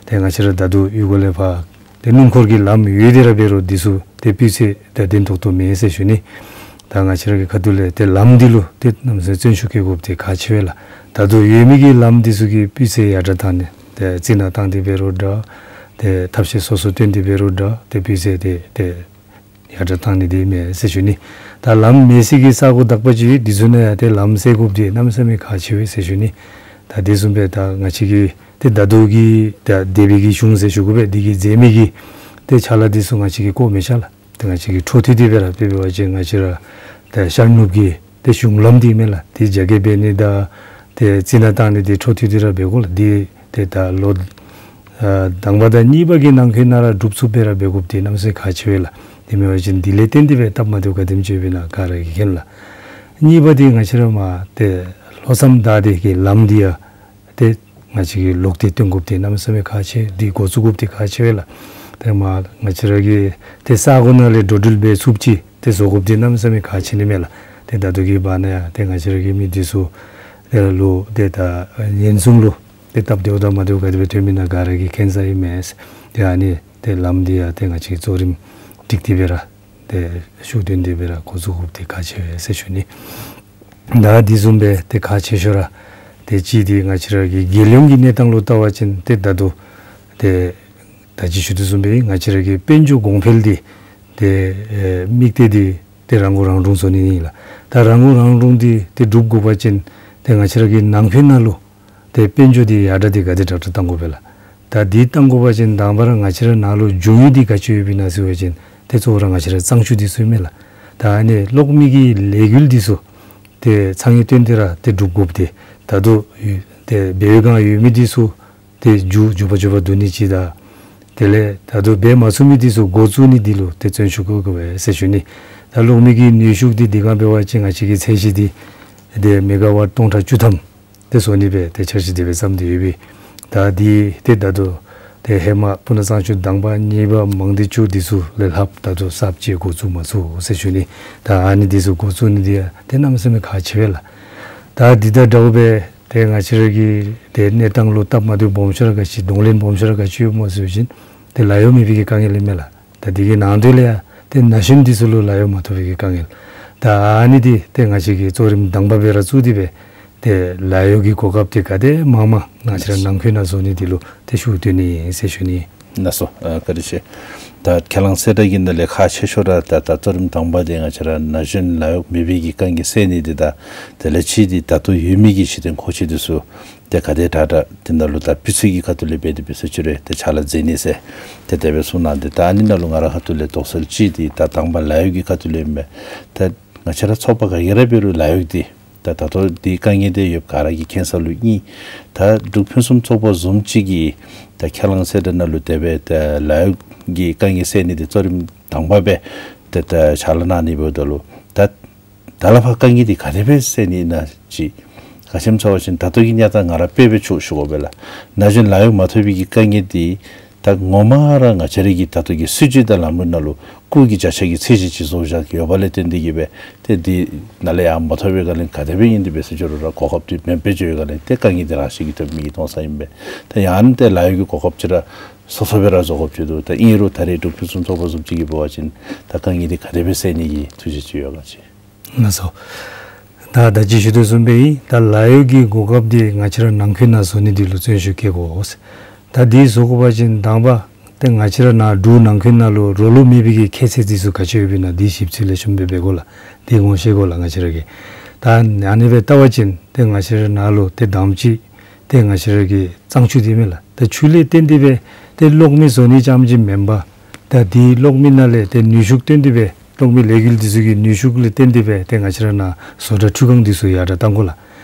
ཏེ་ང་བཅས་ར་ད་ལྟོ་ཡུལ་གོ་ལས་ཕར་ཏེ་སྣུམ་འཁོར་གྱི་ལམ་ཡོད་དེ་ར་འབད་རུང་འདི་ཚུ་ཏེ་སྤུས་ཚད་ད་བདེན་ཏོག་ཏོ་མེད་ཟེར་ཞུ་ནི། ད་ང་བཅས་ར་གི་ཁ་ཐུག་ལས་ཏེ་ལམ་འདི་ལུ་ཏེ་གནམ་མེད་ས་མེད་བརྩོན་ཤུགས་བསྐྱེད་དགོཔ་འདི་ཁག་ཆེ་བས་ལགས། ད་ལྟོ་ཡོད་མི་གི་ལམ་འདི་ཚུ་གི་སྤུས་ཚད་ཡར་དྲག་བཏང་ནི། ཏེ་རྩི་ནག་བཏང་སྟེ་འབད་རུང་འདྲ། ཏེ་ཐབས་ཤེས་སོ་སོ་བཏོན་ཏེ་འབད་རུང་འདྲ། ཏེ་སྤུས་ཚད་འདི་ཏེ་ཡར་དྲག་བཏང་ནི་འདི་མེད་ཟེར་ཞུ་ནི། ད་ལམ་མེད་ས་གི་ས་གོ་དག་པ་ཅིག་ཡོད། འདི་ཚུ་ནང་ཡང་ཏེ་ལམ་སེལ་དགོཔ་འདི་གནམ་མེད་ས་མེད་ཁག་ཆེ་བས་ཟེར་ཞུ་ནི། ད་དེ་བཟུམ་སྦེ་ད་ང་བཅས་ཀྱི་ཏེ་ད་ལྟོ་གི་ད་འདས་པའི་གི་གཞུང་ཟེར་ཞུ་དགོ་པས། འདི་གིས་མཛད་མི་གི་ཏེ་ཕྱག་ལཱ་འདི་ཚུ་ང་བཅས་ཀྱིས་བཀོ་མི་བཞག་ལགས། ཏེ་ང་བཅས་ཀྱིས་འཕྲོ་མཐུད་དེ་སྦེ་ར་དཔེ་འབད་བ་ཅིན་ང་བཅས་ར་ཏེ་ཤར་ནུབ་ཀྱི་ཏེ་གཞུང་ལམ་འདི་མས་ལགས། ཏེ་རྒྱ་སྐྱེད་འབད་ནི་དང་ཏེ་རྩི་ནག་བཏང་ནི་འདི་འཕྲོ་མཐུད་དེ་ར་འབད་དགོ་ལགས། འདི་ཏེ་ད་ལོ་ཨ་དང་པ་དང་གཉིས་པ་གི་ནང་འཁོད་ནང་ར་སྒྲུབ་ཚུགསཔ་སྦེ་ར་འབད་དགོཔ་འདི་གནམ་མེད་ས་མེད་ཁག་ཆེ་བས་ལགས། དེ་མེན་པ་ཅིན་འདི་ལས་བརྟེན་ཏེ་སྦེ་སྟབས་མ་བདེཝ་ག་དེམ་ཅིག་ཡོདཔ་ཨིན་ན་ག་ར་གིས་མཁྱེན་ལགས། གཉིས་པ་འདི་ང་བཅས་ར་མར་ཏེ་ལྷོ་མཚམས་བདའ་སྟེ་གི་ལམ་འདི་ཡང་ཏེ་ང་བཅས་ཀྱིས་ལོག་སྟེ་བཏོན་དགོཔ་འདི་གནམ་མེད་ས་མེད་ཁག་ཆེ། འདི་འགོ་བཙུགས་དགོཔ་འདི་ཁག་ཆེ་བས་ལགས། ཏེ་མར་ང་བཅས་ར་གི་ཏེ་ས་གོ་ནང་ལས་འགྲོ་འགྲུལ་འབད་ཚུགསཔ་ཅིག་ཏེ་བཟོ་དགོཔ་འདི་གནམ་མེད་ས་མེད་ཁག་ཆེ་ནི་མས་ལགས། ཏེ་ད་ལྟོ་གི་བར་ན་ཡང་ཏེ་ང་བཅས་ར་གི་མི་འདི་ཚུ་ཏེ་ལུ་ཏེ་ད་ཉེན་སྲུང་ལུ་ཏེ་སྟབས་བདེཝ་དང་མ་བདེཝ་ག་དེ་སྦེ་ཐོནམ་ཨིན་ན་ག་ར་གིས་མཁྱེན་ས་ཨིན་མས། ཏེ་ཨ་ནི་ཏེ་ལམ་འདི་ཡང་ཏེ་ང་བཅས་ཀྱིས་གཙོ་རིམ་སྒྲིག་སྟེ་སྦེ་ར་ཏེ་ཤུགས་བཏོན་ཏེ་སྦེ་ར་འགོ་བཙུགས་དགོཔ་འདི་ཁག་ཆེ་བས་ཟེར་ཞུ་ནི། ད་འདི་བཟུམ་སྦེ་ཏེ་ཁག་ཆེ་ཤོས་ར་ཏེ་གཅིག་འདི་ང་བཅས་ར་གི་རྒྱལ་ཡོངས་ཀྱི་གནས་སྟངས་ལུ་བལྟ་བ་ཅིན་ཏེ་ད་ལྟོ་ཏེ་ད་ཅི་ཞུ་དོ་བཟུམ་སྦེ་ང་བཅས་ར་གི་དཔལ་འབྱོར་གོང་འཕེལ་འདི་ཏེ་ཨེ་དམིགས་གཏད་འདི་ཏེ་རང་མགོ་རང་འདྲོངས་བཟོ་ནི་ཨིན་ལགས། ད་རང་མགོ་རང་འདྲོངས་འདི་ཏེ་སྒྲུབ་དགོ་པ་ཅིན་ཏེ་ང་བཅས་ར་གི་ནང་འཁོད་ནང་ལུ་ཏེ་དཔལ་འབྱོར་འདི་ཡར་དྲག་འདི་ག་དེ་དྲག་དྲག་བཏང་དགོ་པས་ལགས། ད་འདི་བཏང་དགོ་པ་ཅིན་དང་པ་ར་ང་བཅས་ར་ནང་ལུ་འབྱུང་ཡུལ་འདི་ག་ཅི་ཡོདཔ་ཨིན་ན་ཟེར་བ་ཅིན་ཏེ་གཙོ་བོ་ར་ང་བཅས་ར་གཙང་ཆུ་འདི་ཚུ་ཨིན་མས་ལགས། ད་ཨ་ནི་གློག་མེ་གི་ལས་འགུལ་འདི་ཚུ་ཏེ་ཚ་ངེས་བཏོན་ཏེ་ར་ཏེ་སྒྲུབ་དགོཔ་འདི་ད་ལྟོ་ཏེ་འབད་བའི་བསྒང་ཡོད་མི་འདི་ཚུ་ཏེ་མཇུག་མཇུག་པ་མཇུག་པ་བསྡུ་ནི་ཅིག་དང་དེ་ལས་ད་ལྟོ་འབད་མ་ཚུགས་མི་འདི་ཚུ་འགོ་བཙུགས་ནི་འདི་ལུ་ཏེ་བརྩོན་ཤུགས་བསྐྱེད་དགོ་པས་ཟེར་ཞུ་ནི། ད་གློག་མེ་གི་ནུས་ཤུགས་འདི་འདི་སྒང་འབད་བ་ཅིན་ང་བཅས་ཀྱི་ཚད་གཞི་འདི་ཏེ་མེ་ག་ཝཊ་སྟོང་ཕྲག་བཅུ་ཐམ་ཏེ་བཟོ་ནི་སྦེ་ཏེ་འཆར་གཞི་དེ་སྦེ་བརྩམས་ཏེ་ཡོད་པས། ད་འདི་ཏེ་ད་ལྟོ་ཏེ་ཧེ་མ་སྤུ་ན་གཙང་ཆུ་དང་པ་གཉིས་པ་མང་སྡེ་བཅུ་འདི་ཚུ་ལས་ལྷགཔ་ད་ལྟོ་གསརཔ་ཅིག་འགོ་བཙུགས་མ་ཚུགས་ཟེར་ཞུ་ནི། ད་ཨ་ནི་འདི་ཚུ་འགོ་བཙུགས་ནི་འདི་ཡང་ཏེ་གནམ་མེད་ས་མེད་ཁག་ཆེ་བས་ལགས། ད་འདི་དང་འདྲཝ་སྦེ་ཏེ་ང་བཅས་ར་གི་ཏེ་གནས་སྟངས་ལུ་སྟབས་མ་བདེཝ་སྦོམ་ཤོས་ར་ག་ཅི་གདོང་ལེན་སྦོམ་ཤོས་ར་ག་ཅི་ཡོདཔ་སྨོ་ཟེར་བ་ཅིན་ཏེ་ལཱ་གཡོག་མེད་པའི་གི་དཀའ་ངལ་ཨིན་མས་ལགས། ད་འདི་གི་ནང་དོན་ལས་ཡང་ཏེ་ན་གཞོན་འདི་ཚུ་ལུ་ལཱ་གཡོག་མ་ཐོབ་པའི་གི་དཀའ་ངལ། ད་ཨ་ནི་འདི་ཏེ་ང་བཅས་ཀྱིས་གཙོ་རིམ་དང་པ་སྦེ་ར་བཙུགས་ཏེ་སྦེ་ཏེ་ལཱ་གཡོག་གི་གོ་སྐབས་འདི་ག་དེ་མང་མང་ང་བཅས་ར་ནང་འཁོད་ནང་བཟོ་ནི་འདི་ལུ་ཏེ་ཤུགས་བཏོན་ནི་ཨིན་ཟེར་ཞུ་ནི། ལགས་སོ། ཨ་བཀའ་དྲིན་ཆེ། ད་ཁས་བླངས་གསལ་བསྒྲགས་ཀྱི་ནང་ལས་ཁག་ཆེ་ཤོས་ར་ད་ད་གཙོ་རིམ་དང་པ་འདི་ང་བཅས་ར་ན་གཞོན་ལཱ་གཡོག་མེད་པའི་གི་དཀའ་ངལ་སེལ་ནི་འདི་དང་དེ་ལས་གཅིག་འདི་ད་ལྟོ་ཡོད་མི་གི་གཞི་རྟེན་མཁོ་ཆས་འདི་ཚུ་ཏེ་ག་དེ་དྲག་དྲག་འདི་ནང་ལུ་ད་སྤུས་ཚད་ཀྱི་ཁ་ཐུག་ལས་འབད་དེ་འབད་ས་ཅིག་རེ་ཏེ་ཕྱག་ལཱ་མཛད་ནི་ཟེར་ཏེ་དེ་སྦེ་གསུངས་གནང་སྟེ། ད་ཨ་ནི་ནང་ལུ་ང་ར་ཁ་ཐུག་ལས་དོགས་སེལ་གཅིག་འདི་ད་དང་པ་ལཱ་གཡོག་གི་ཁ་ཐུག་ལས་ཨིན་པས། ད་ང་བཅས་ར་ཚོགས་པ་ག་གིས་ར་འབད་རུང་ལཱ་གཡོག་འདི་ད་ད་ལྟོ་འདི་དཀའ་ངལ་འདི་ཡོདཔ་ག་ར་གིས་མཁྱེན་ས་ལུ་ཨིན། ད་འབྲུག་ཕུན་སུམ་ཚོགས་པ་བཟུམ་ཅིག་གིས་ད་ཁས་བླངས་གསལ་བསྒྲགས་ནང་ལུ་དེ་སྦེ་ད་ལཱ་གཡོག་གི་དཀའ་ངལ་སེལ་ནི་འདི་གཙོ་རིམ་དང་པ་སྦེ་ཏེ་ད་ཕྱག་ལཱ་གནང་ནི་འབདཝ་ད་ལུ་ད་ད་ལས་ཕར་དཀའ་ངལ་འདི་ག་དེ་སྦེ་སེལ་ནི་ཨིན་ན་ཅིག་ག་ཅི་སྨོ་ཟེར་བ་ཅིན་ད་ལྟོ་གི་གནས་སྟངས་ང་ར་དཔེ་སྦེ་ཅིག་ཞུ་དགོ་པས་ལགས། ན་གཞོན་ལཱ་གཡོག་མ་ཐོབ་པའི་གི་དཀའ་ངལ་འདི་ད་ངོ་མ་ར་ང་བཅས་ར་གི་ད་ལྟོ་གི་སྲིད་བྱུས་དང་ལམ་ལུགས་ནང་ལུ་སྐུགས་ཀྱི་བརྒྱ་ཆ་གི་ཚད་གཞི་ཅིག་བཟོ་བཞག་ཡོད་པ་ལས་བརྟེན་ཏེ་གིས་སྦེ་ཏེ་འདི་ནང་ལས་ཡང་མ་ཐོབ་པའི་སྒང་ལས་ག་དེ་སྦེ་ཨིན་ཏེ་འབད་ས་ཅིག་རུང་ར་གོ་སྐབས་འདི་མེདཔ་སྦེ་འགྱོ་བའི་སྒང་ལས་ཏེ་དཀའ་ངལ་འདི་རང་བཞིན་གྱིས་ཐོན་མི་གི་མཐོང་ས་ཨིན་པས། ཏེ་ཡང་ན་ཏེ་ལཱ་གཡོག་གི་གོ་སྐབས་ཅིག་ར་སོ་སོ་སྦེ་ར་བཟོ་དགོཔ་ཅིག་འདུག། ད་ཨིན་རུང་ད་རེས་འབྲུག་ཕུན་སུམ་ཚོགས་པ་བཟུམ་ཅིག་གིས་འབད་བ་ཅིན་ད་དཀའ་ངལ་འདི་ག་དེ་སྦེ་སེལ་ནི་གི་ཐུགས་བཞེད་ཅིག་ཡོད་ག་ཅིག། ལགས་སོ། ད་ད་ཅི་ཞུ་དོ་བཟུམ་སྦེ་ཨིན། ད་ལཱ་གཡོག་གི་གོ་སྐབས་འདི་ང་བཅས་ར་ནང་འཁོད་ནང་བཟོ་ནི་འདི་ལུ་བརྩོན་ཤུགས་བསྐྱེད་དགོ། ད་འདི་བཟོ་དགོ་པ་ཅིན་དང་པ་ཏེ་ང་བཅས་ར་ནཱ་འབྲུག་ནང་འཁོད་ནང་ལུ་རོགས་ལུ་མེད་པའི་གི་ཁྱད་ཚད་འདི་ཚུ་ག་ཅི་ཡོདཔ་ཨིན་ན་འདི་ཞིབ་འཚོལ་ལེགས་ཤོམ་སྦེ་འབད་དགོ་ལགས། འདི་ངོ་ཤེས་དགོ་ལགས་ང་བཅས་ར་གིས། ད་ཨ་ནི་སྦེ་བལྟ་བ་ཅིན་ཏེ་ང་བཅས་ར་ནཱ་ལུ་ཏེ་དང་པ་ཅིག་ཏེ་ང་བཅས་ར་གི་གཙང་ཆུ་འདི་མས་ལགས། ད་ཆུ་ལས་བརྟེན་ཏེ་སྦེ་ཏེ་གློག་མེ་བཟོ་ནི་རྐྱངམ་ཅིག་མེན་པར་ད་འདི་གློག་མེ་ནང་ལས་ཏེ་ནུས་ཤུགས་བཏོན་ཏེ་སྦེ་གློག་མེ་ལས་འགུལ་འདི་ཚུ་གི་ནུས་ཤུགས་ལས་བརྟེན་ཏེ་སྦེ་ཏེ་ང་བཅས་ར་ནཱ་བཟོ་གྲྭ་འཕྲུལ་ཁང་འདི་ཚུ་ཡར་དྲག་གཏང་དགོ་ལགས།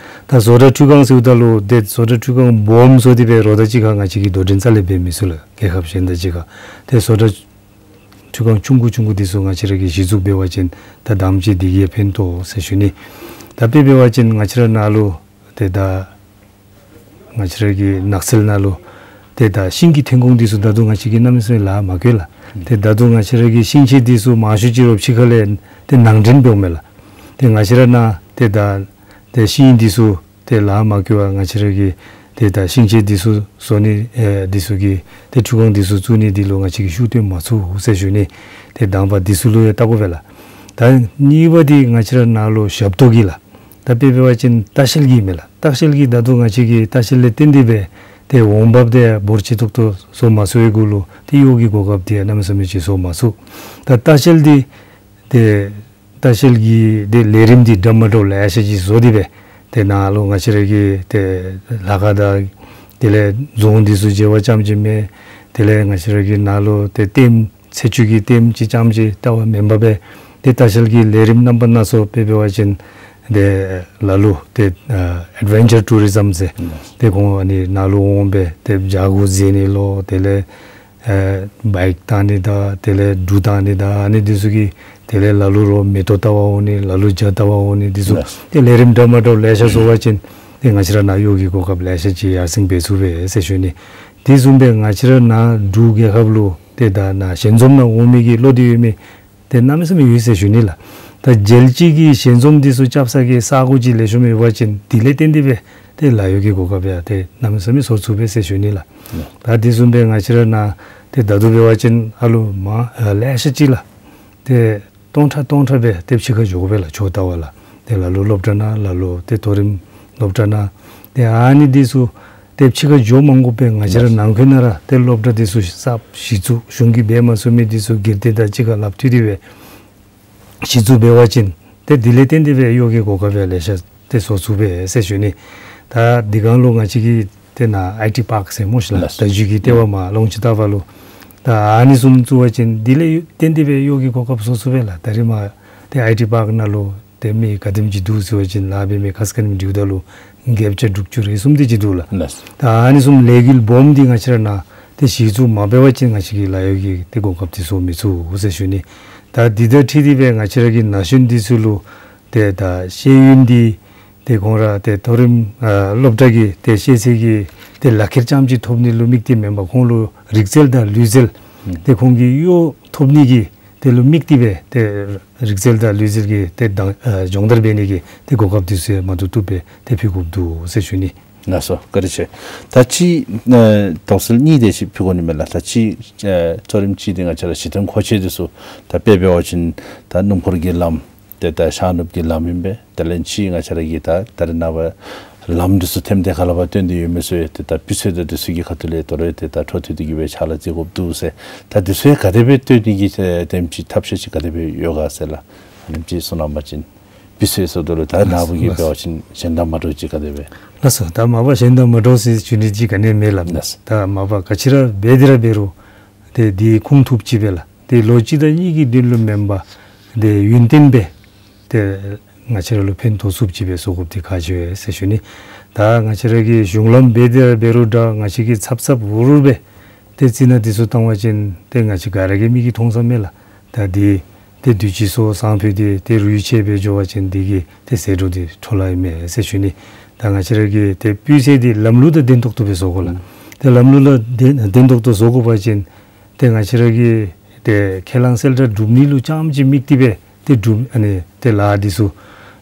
ད་བཟོ་གྲྭ་འཕྲུལ་ཁང་ཟེརཝ་ད་ལུ་ཏེ་བཟོ་གྲྭ་འཕྲུལ་ཁང་སྦོམ་བཟོ་སྟེ་སྦེ་རོགས་དང་གཅིག་ཁར་ང་བཅས་ཀྱིས་དོ་འགྲན་རྩ་ལས་འབད་མི་ཚུགས་ལགས། རྒྱལ་ཁབ་གཞན་དང་གཅིག་ཁར། ཏེ་བཟོ་གྲྭ་འཕྲུལ་ཁང་ཆུང་ཀུ་ཆུང་ཀུ་འདི་ཚུ་ང་བཅས་ར་གིས་གཞི་བཙུགས་འབད་བ་ཅིན་ད་དང་པ་ཅིག་འདི་གིས་ཕན་ཐོགས་ཟེར་ཞུ་ནི། ད་དཔེ་འབད་བ་ཅིན་ང་བཅས་ར་ནཱ་ལུ་ཏེ་ད་ང་བཅས་ར་གི་ནགས་ཚལ་ནང་ལུ་ཏེ་ད་ཤིང་གི་ཐོན་ཁུངས་འདི་ཚུ་ད་རུང་ང་བཅས་ཀྱིས་གནམ་མེད་ས་མེད་ལཱ་མ་བཀོལ་ལགས། ཏེ་ད་རུང་ང་བཅས་ར་གི་ཤིང་ཆས་འདི་ཚུ་མང་ཤོས་ཅིག་ར་ཕྱི་ཁ་ལས་ཏེ་ནང་འདྲེན་འབདཝ་མས་ལགས། ཏེ་ང་བཅས་ར་ནཱ་ཏེ་ད་ཏེ་ཤིང་འདི་ཚུ་ ཏེ་ལཱ་མ་བཀོལ་བར་ང་བཅས་ར་གིས་ཏེ་ད་ཤིང་ཆས་འདི་ཚུ་བཟོ་ནི་ཨེ་འདི་ཚུ་གི་ཏེ་འཕྲུལ་ཁང་འདི་ཚུ་བཙུགས་ནི་འདི་ལུ་ང་བཅས་ཀྱིས་ཤུགས་བཏོན་མ་ཚུགས་ཟེར་ཞུ་ནི། ཏེ་དང་པ་འདི་ཚུ་ལུ་ཡང་བལྟ་དགོ་པས་ལགས། ད་གཉིས་པ་འདི་ང་བཅས་ར་ནཱ་ལུ་ཞབས་ཏོག་གི་ལགས། ད་དཔེ་འབད་བ་ཅིན་ལྟ་བཤལ་གྱི་མས་ལགས། ལྟ་བཤལ་གྱི་ད་ལྟོ་ང་བཅས་ཀྱིས་ལྟ་བཤལ་ལས་བརྟེན་ཏེ་སྦེ་ཏེ་འོང་འབབ་འདི་འབོར་ཆེ་ཏོག་ཏོ་བཟོ་མ་ཚུགས་པའི་གུ་ལུ་ཏེ་གཡོག་གི་གོ་སྐབས་འདི་གནམ་མེད་ས་མེད་ཅིག་བཟོ་མ་ཚུགས། ད་ལྟ་བཤལ་འདི་ཏེ་ལྟ་བཤལ་གྱི་ཏེ་ལས་རིམ་འདི་འདྲ་མ་འདྲཝ་ལེ་ཤ་ཅིག་བཟོ་སྟེ་སྦེ་ཏེ་ནཱ་ལུ་ང་བཅས་ར་གི་ཏེ་ལྷ་ཁང་དང་དེ་ལས་རྫོང་འདི་ཚུ་མཇལ་བར་རྐྱངམ་ཅིག་མེན། དེ་ལས་ང་བཅས་ར་གི་ནཱ་ལུ་ཏེ་ལྟདམོ་ཚེས་བཅུ་གི་ལྟདམོ་ཅིག་རྐྱངམ་ཅིག་བལྟ་བར་མེན་པར་སྦེ་ཏེ་ལྟ་བཤལ་གྱི་ལས་རིམ་རྣམ་པ་སྣ་ཚོགས་དཔེ་འབད་བ་ཅིན་ཏེ་ལ་ལུ་ཏེ་ཨ་ཨེཌ་ཝེན་ཅར་ཊུ་རི་ཛམ་ཟེར་ཏེ་ཁོང་ཨ་ནི་ནཱ་ལུ་འོང་སྦེ་ཏེ་བྱག་གུ་འཛེག་ནི་ལོ་དེ་ལས་ཨེ་བའིཀ་བཏང་ནི་དང་དེ་ལས་གྲུ་བཏང་ནི་དང་ཨ་ནི་འདི་ཚུ་གི་དེ་ལས་ལ་ལུ་རོགས་མེ་ཏོག་བལྟ་བར་འོང་ནི་ལ་ལུ་བྱ་བལྟ་བར་འོང་ནི་འདི་ཚུ་ལགས། ཏེ་ལས་རིམ་འདྲ་མ་འདྲཝ་ལེ་ཤ་བཟོ་བ་ཅིན་ཏེ་ང་བཅས་ར་ནཱ་གཡོག་གི་གོ་སྐབས་ལེ་ཤ་ཅིག་ཡར་སེང་འབད་ཚུགས་པས་ཟེར་ཞུ་ནི། དེ་བཟུམ་སྦེ་ང་བཅས་ར་ནཱ་འབྲུག་རྒྱལ་ཁབ་ལུ་ཏེ་ད་ནཱ་ཞལ་འཛོམས་ནང་འོང་མི་གི་བློ་འདི་ཡོད་མི་ཏེ་གནམ་མེད་ས་མེད་ཡོད་ཟེར་ཞུ་ནི་ལགས། ད་རྒྱལ་སྤྱི་གི་ཞལ་འཛོམས་འདི་ཚུ་རྐྱབ་ས་གི་ས་གོ་ཅིག་ལེགས་ཤོམ་ཡོད་པ་ཅིན་དེ་ལས་བརྟེན་ཏེ་སྦེ་ཏེ་ལཱ་གཡོག་གི་གོ་སྐབས་ཡང་ཏེ་གནམ་མེད་ས་མེད་བཟོ་ཚུགས་པས་ཟེར་ཞུ་ནི་ལགས། ད་དེ་བཟུམ་སྦེ་ང་བཅས་ར་ནཱ་ཏེ་ད་ལྟོ་འབད་བ་ཅིན་ཨ་ལུ་མ་ཨ་ལེ་ཤ་ཅིག་ལགས། ཏེ་སྟོང་ཕྲག་སྟོང་ཕྲག་སྦེ་ཏེ་ཕྱི་ཁར་འགྱོ་དགོ་པས་ལགས། ཆོས་ལྟ་བར་ལགས། ཏེ་ལ་ལུ་སློབ་གྲྭ་ནང་ལ་ལུ་ཏེ་མཐོ་རིམ་སློབ་གྲྭ་ནང་ཏེ་ཨ་ནི་འདི་ཚུ་ཏེ་ཕྱི་ཁར་འགྱོ་མ་དགོ་པར་ང་བཅས་ར་ནང་འཁོད་ནང་ར་ཏེ་སློབ་གྲྭ་འདི་ཚུ་གསརཔ་གཞི་བཙུགས་གཞུང་གིས་འབད་མ་ཚུགས་མི་འདི་ཚུ་སྒེར་སྡེ་དང་གཅིག་ཁར་ལགཔ་མཐུད་དེ་སྦེ་གཞི་བཙུགས་འབད་བ་ཅིན་ཏེ་དེ་ལས་བརྟེན་ཏེ་སྦེ་གཡོག་གི་གོ་སྐབས་ཡང་ལེ་ཤ་ཏེ་བཟོ་ཚུགས་པས་ཟེར་ཞུ་ནི། ད་འདི་སྒང་ལུ་ང་བཅས་ཀྱི་ཏེ་ནཱ་ཨའི་ཊི་པཱརཀ་ཟེར་སྨོ་ཤིག་ལགས། ལགས། ད་རྒྱུད་ཀྱི་ལྟེ་བ་མར་ལོང་སྤྱི་ལྟ་བ་ལུ་ད་ཨ་ནི་བཟུམ་བཙུགས་པ་ཅིན་དེ་ལས་བརྟེན་ཏེ་སྦེ་གཡོག་གི་གོ་སྐབས་བཟོ་ཚུགས་པས་ལགས། ད་རིས་མར་ཏེ་ཨའི་ཊི་པཱརཀ་ནང་ལུ་ཏེ་མི་ག་དེམ་ཅིག་འདུག་ཟེར་བ་ཅིན་ལཱ་འབད་མི་ཁ་ཙ་ཁ་ཉིནམ་འདྲིཝ་ད་ལུ་བརྒྱད་ཅུ་དྲུག་ཅུ་རེ་གསུམ་དེ་ཅིག་འདུག་ལགས། ལགས། ད་ཨ་ནི་བཟུམ་ལས་འགུལ་སྦོམ་འདི་ང་བཅས་ར་ནཱ་ཏེ་གཞི་བཙུགས་མ་འབད་བ་ཅིན་ང་བཅས་ཀྱིས་ལཱ་གཡོག་གི་ཏེ་གོ་སྐབས་འདི་བཟོ་མི་ཚུགས་ཟེར་ཞུ་ནི། ད་འདི་དང་འཁྲིལ་ཏེ་སྦེ་ང་བཅས་ར་གི་ན་གཞོན་འདི་ཚུ་ལུ་ཏེ་ད་ཤེས་ཡོན་འདི་ཏེ་ཁོང་ར་ཏེ་མཐོ་རིམ་ཨ་སློབ་གྲྭ་གི་ཏེ་ཤེས་ཚད་ཀྱི་ཏེ་ལག་ཁྱེར་རྐྱངམ་ཅིག་ཐོབ་ནི་ལུ་དམིགས་ཏེ་མེན་པར་ཁོང་ལུ་རིག་རྩལ་དང་ལུས་རྩལ་ཨུམ་ཏེ་ཁོང་གིས་གཡོག་ཐོབ་ནི་གི་དེ་ལུ་དམིགས་ཏེ་སྦེ་ཏེ་རིག་རྩལ་དང་ལུས་རྩལ་གྱི་ཏེ་དང་ཨ་སྦྱོང་བརྡར་འབད་ནི་གི་ཏེ་གོ་སྐབས་འདི་ཚུ་ཡང་མ་བཏུབ་བཏུབ་སྦེ་ཏེ་ཕུལ་དགོཔ་འདུག་ཟེར་ཞུ་ནི། ལགས་སོ། བཀའ་དྲིན་ཆེ། ད་ཅི་ཨེ་དོགས་སེལ་གཉིས་དེ་ཅིག་ཕུལ་དགོ་ནི་མས་ལགས། ད་ཅི་ཨེ་གཙོ་རིམ་ཅིག་འདི་ང་བཅས་ར་གཞི་རྟེན་མཁོ་ཆས་འདི་ཚུ་ད་དཔེ་འབད་བ་ཅིན་ད་སྣུམ་འཁོར་གྱི་ལམ་ཏེ་ད་ཤར་ནུབ་ཀྱི་ལམ་ཨིན་པས། དེ་ལས་ཅིག་ང་བཅས་ར་གི་ད་ད་རེས་ནངས་པ་ལམ་འདི་ཚུ་ཐེམ་དེ་ག་ལ་བ་བཏོན་ཏེ་ཡོད་མི་ཚུ་ཡང་ཏེ་ད་སྤུས་ཚད་དང་འདི་ཚུ་གི་ཁ་ཐུག་ལས་དོ་རུང་ཏེ་ད་འཕྲོ་མཐུད་དེ་གི་སྦེ་ཕྱག་ལཱ་མཛད་དགོཔ་འདུག་ཟེར། ད་འདི་ཚུ་ཡང་ག་དེ་སྦེ་བཏོན་ནི་གི་ཨེ་དེམ་ཅིག་ཐབས་ཤེས་ཅིག་ག་དེ་སྦེ་ཡོད་ག་ཟེར་ལགས། ཨ་ནེམ་ཅིག་གསུང་གནང་བ་ཅིན་སྤུས་ཚད་སོགས་དོ་རུང་ད་ནཱ་བུ་གིས་འབད་བ་ཅིན་གཞན་དང་མ་འདྲཝ་ཅིག་ག་དེ་སྦེ། ལགས་སོ། ད་མ་པ་གཞན་དང་མ་འདྲཝ་ཟེར་ཞུ་ནི་ཅིག་ག་ནི་མེད་ལགས། ལགས་སོ། ད་མ་པ་ག་ཅི་ར་འབད་དེ་ར་འབད་རུང་ཏེ་འདི་ཁུངས་ཐུབ་ཅིག་སྦེ་ལགས། ཏེ་ལོ་གཅིག་དང་གཉིས་ཀྱི་དོན་ལུ་མེན་པར་ཏེ་ཡུན་བརྟན་སྦེ་ཏེ་ང་བཅས་ར་ལུ་ཕན་ཐོགས་ཚུགསཔ་ཅིག་སྦེ་བཟོ་དགོཔ་འདི་ཁག་ཆེ་བས་ཟེར་ཞུ་ནི། ད་ང་བཅས་ར་གི་གཞུང་ལམ་འབད་དེ་ར་འབད་རུང་འདྲ་ང་བཅས་ཀྱིས་ཚབ་ཚབ་འུར་འུར་སྦེ་ཏེ་རྩི་ནག་འདི་ཚུ་བཏང་བ་ཅིན་ཏེ་ང་བཅས་ག་ར་གི་མིག་གིས་མཐོང་ས་མས་ལགས། ད་འདི་ཏེ་དུས་ཅི་སོང་སང་ཕོད་དེ་ཏེ་རུད་ཆད་སྦེ་འགྱོ་བ་ཅིན་འདི་གིས་ཏེ་ཟད་འགྲོ་འདི་འཕྲོ་བརླག་ཨིན་མས་ཟེར་ཞུ་ནི། ད་ང་བཅས་ར་གི་ཏེ་སྤུས་ཚད་འདི་ལམ་ལུགས་དང་ལྡན་ཏོག་ཏོ་སྦེ་བཟོ་དགོ་ལགས། ཨུམ་ཏེ་ལམ་ལུགས་ལུ་ལྡན་ལྡན་ཏོག་ཏོ་བཟོ་དགོ་པ་ཅིན་ཏེ་ང་བཅས་ར་གི་ཏེ་ཁས་བླངས་གསལ་བསྒྲགས་སྒྲུབ་ནི་ལུ་རྐྱངམ་ཅིག་དམིགས་ཏེ་སྦེ་ཏེ་སྒྲུབ་ཨ་ནི་ཏེ་ལཱ་འདི་ཚུ་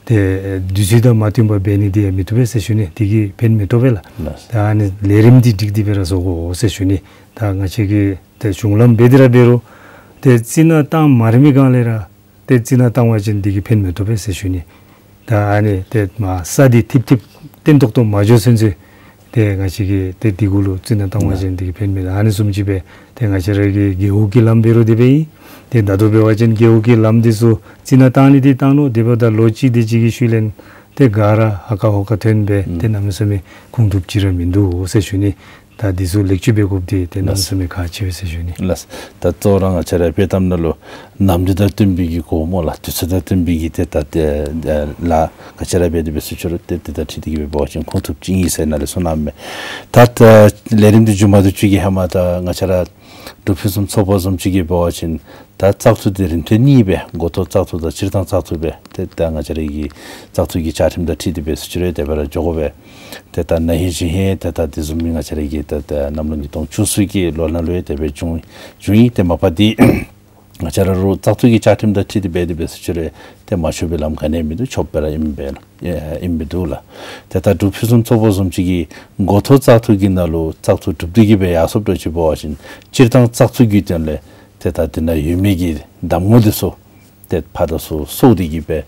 ཏེ་དུས་ཚོད་དང་མ་བསྟུན་པར་འབད་ནི་འདི་ཡང་མི་བཏུབ་པས་ཟེར་ཞུ་ནི། འདི་གིས་ཕན་མི་ཐོགས་པས་ལགས། ལགས། ད་ཨ་ནི་ལས་རིམ་འདི་སྒྲིག་སྟེ་སྦེ་ར་བཟོ་དགོ་ཟེར་ཞུ་ནི། ད་ང་བཅས་ཀྱིས་ཏེ་གཞུང་ལམ་འབད་དེ་ར་འབད་རུང་ཏེ་རྩི་ནག་བཏང་མ་རན་པའི་སྒང་ལས་ར་ཏེ་རྩི་ནག་བཏང་བ་ཅིན་འདི་གིས་ཕན་མི་ཐོགས་པས་ཟེར་ཞུ་ནི། ད་ཨ་ནི་ཏེ་མར་ས་འདི་ཐིབ་ཐིབ་བརྟན་ཏོག་ཏོ་མ་འགྱོ་ཚུན་ཚོད་ཏེ་ང་བཅས་ཀྱིས་ཏེ་འདི་གུ་ལུ་རྩི་ནག་བཏང་བ་ཅིན་འདི་གིས་ཕན་མི་ཐོགས། ཨ་ནི་བཟུམ་ཅིག་སྦེ་ཏེ་ང་བཅས་ར་གི་རྒེད་འོག་གི་ལམ་འབད་རུང་དེ་སྦེ་ཨིན། ཏེ་ད་ལྟོ་འབད་བ་ཅིན་རྒེད་འོག་གི་ལམ་འདི་ཚུ་རྩི་ནག་བཏང་ནི་འདི་བཏང་ནུག། དེ་འབདཝ་ད་ལོ་གཅིག་དེ་ཅིག་གི་ཤུལ་ལས་ཏེ་ག་ར་ཧ་ཀ་ཧོ་ཀ་ཐོན་སྦེ་ཨུམ་ཏེ་གནམ་མེད་ས་མེད་ཁུངས་ཐུབ་ཅིག་ར་མིན་འདུག་ཟེར་ཞུ་ནི། ད་འདི་ཚུ་ལེགས་བཅོས་འབད་དགོཔ་འདི་ཏེ་གནམ་མེད་ས་མེད་ཁག་ཆེ་བས་ཟེར་ཞུ་ནི། ལགས། ད་གཙོ་བོ་ར་ང་བཅས་ར་དཔྱེ་གཏམ་ནང་ལུ་ནམ་དུས་དང་བསྟུན་པའི་གི་སྒོ་མོ་ལགས། དུས་ཚོད་དང་བསྟུན་པའི་གི་ཏེ་ད་ཏེ་ལཱ་ག་ཅི་ར་འབད་དེ་འབད་ཟེར་ཞུ་རུང་ཏེ་དེ་དང་འཁྲིལ་ཏེ་གི་འབད་བ་ཅིན་ཁུངས་ཐུབ་ཅིག་ཨིན་ཟེར་ནཱ་ལས་གསུང་གནངམ་མས། ད་ལས་རིམ་འདི་མཇུག་མ་བསྡུ་ཅིག་གི་ཧེ་མ་ད་ང་བཅས་ར་འབྲུག་ཕུན་སུམ་ཚོགས་པ་བཟུམ་ཅིག་གིས་འབད་བ་ཅིན་ད་བཙག་འཐུ་འདི་རིམ་ཐེངས་གཉིས་སྦེ་འགོ་ཐོག་བཙག་འཐུ་དང་སྤྱིར་བཏང་བཙག་འཐུ་སྦེ་ཏེ་ད་ང་བཅས་ར་གི་བཙག་འཐུ་གི་བཅའ་ཁྲིམས་དང་འཁྲིལ་ཏེ་འབད་ཟེར་ཞུ་རུང་དེ་སྦེ་ར་འགྱོ་དགོ་པས། ཏེ་ད་ན་ཧིང་གཞེས་ཧིང་ཏེ་ད་དེ་བཟུམ་མའི་ང་བཅས་ར་གི་ད་ད་གནམ་ལོ་ཉིས་སྟོང་བཅུ་གསུམ་གྱི་ལོ་ནང་ལུ་ཡང་དེ་སྦེ་བྱུང་བྱུང་ཡི། ཏེ་མ་པ་འདི་ ང་བཅས་ར་རུ་བཙག་འཐུ་གི་བཅའ་ཁྲིམས་དང་འཁྲིལ་ཏེ་འབད་དེ་འབད་ཟེར་ཞུ་རུང་ཏེ་མ་ཞུ་བའི་ལམ་ག་ནི་ཡང་མིན་འདུག། ཆོགཔ་སྦེ་ར་ཨིན་པས་ལགས། ཨེ་ཨིན་པས་འདུག་ལགས། ཏེ་ད་འབྲུག་ཕུན་སུམ་ཚོགས་པ་བཟུམ་ཅིག་གིས་འགོ་ཐོག་བཙག་འཐུ་གི་ནང་ལུ་བཙག་འཐུ་གྲུབ་སྟེ་གིས་སྦེ་ཡར་སོངམ་འདྲཝ་ཅིག་འབད་བ་ཅིན་སྤྱིར་བཏང་བཙག་འཐུ་གི་དོན་ལས་ཏེ་ད་དེ་ནང་ཡོད་མི་གི་གདམ་ངོ་འདི་ཚུ་ཏེ་ཕར་དང་ཚུར་སོར་ཏེ་གིས་སྦེ་